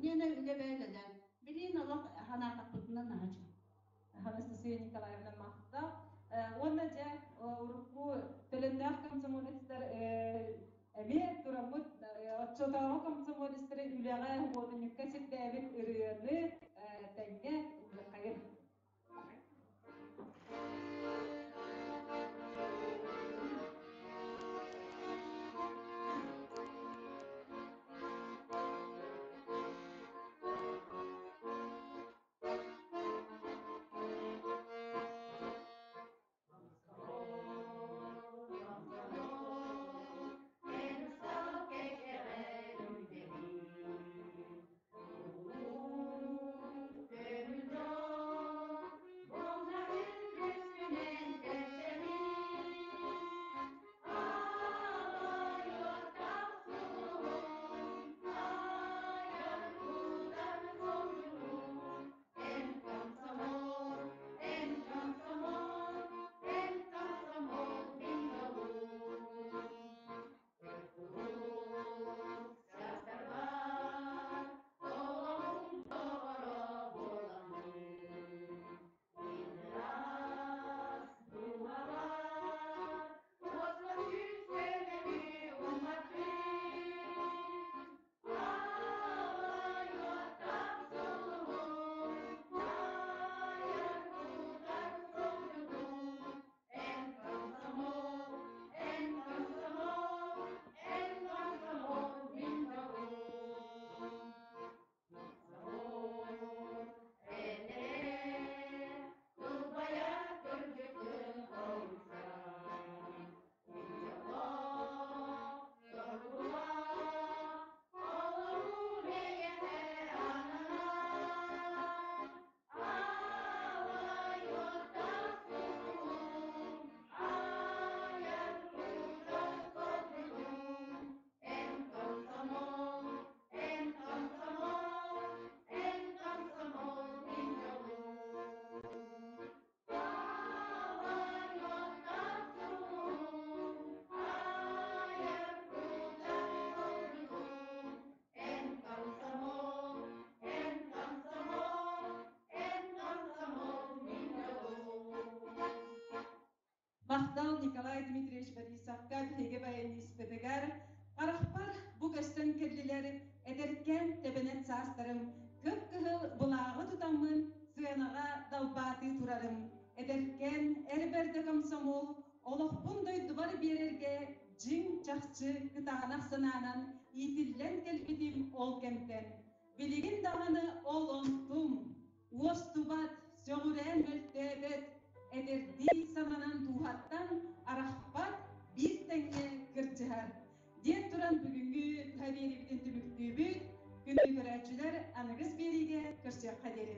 Миэнэ үлэ бэйэлэнэн, билиин олох ханаатахпытынан наһаа үчүгэй. Анастасия Николаевна махтал. Уонна дьэ урукку төлөннөөх комсомолецтар эмиэ тураммыт оччотооҕу комсомолецтары үлэҕэ уотунньукка сирдээбит ырыаны тэҥҥэ ыллыаххайын. Махтал Николай Дмитриевич Борисовка биһиги баяниспытыгар харахпар бу көстөн кэллилэр эдэркээн тэбэнэт саастарым кып-кыһыл былааҕы тутаммын сыанаҕа далбаатыы турарым. Эдэркээн эр бэрдэ комсомол олохпун дойдубар биэрэргэ дьиҥ чахчы кытаанах санаанан иитиллэн кэлбитим ол кэмтэн. Билигин даҕаны ол онтум уостубат, сөҕүрээн мөлтөөбөт, эдэрдии сананан дууһаттан арахпат, биир тэҥҥэ кырдьыһар. Диэн туран бүгүҥҥү туһа биэриибитин түмүктүүбүт. Күндү көрөөччүлэр, аныгыс биэриигэ көрсүөххэ диэри.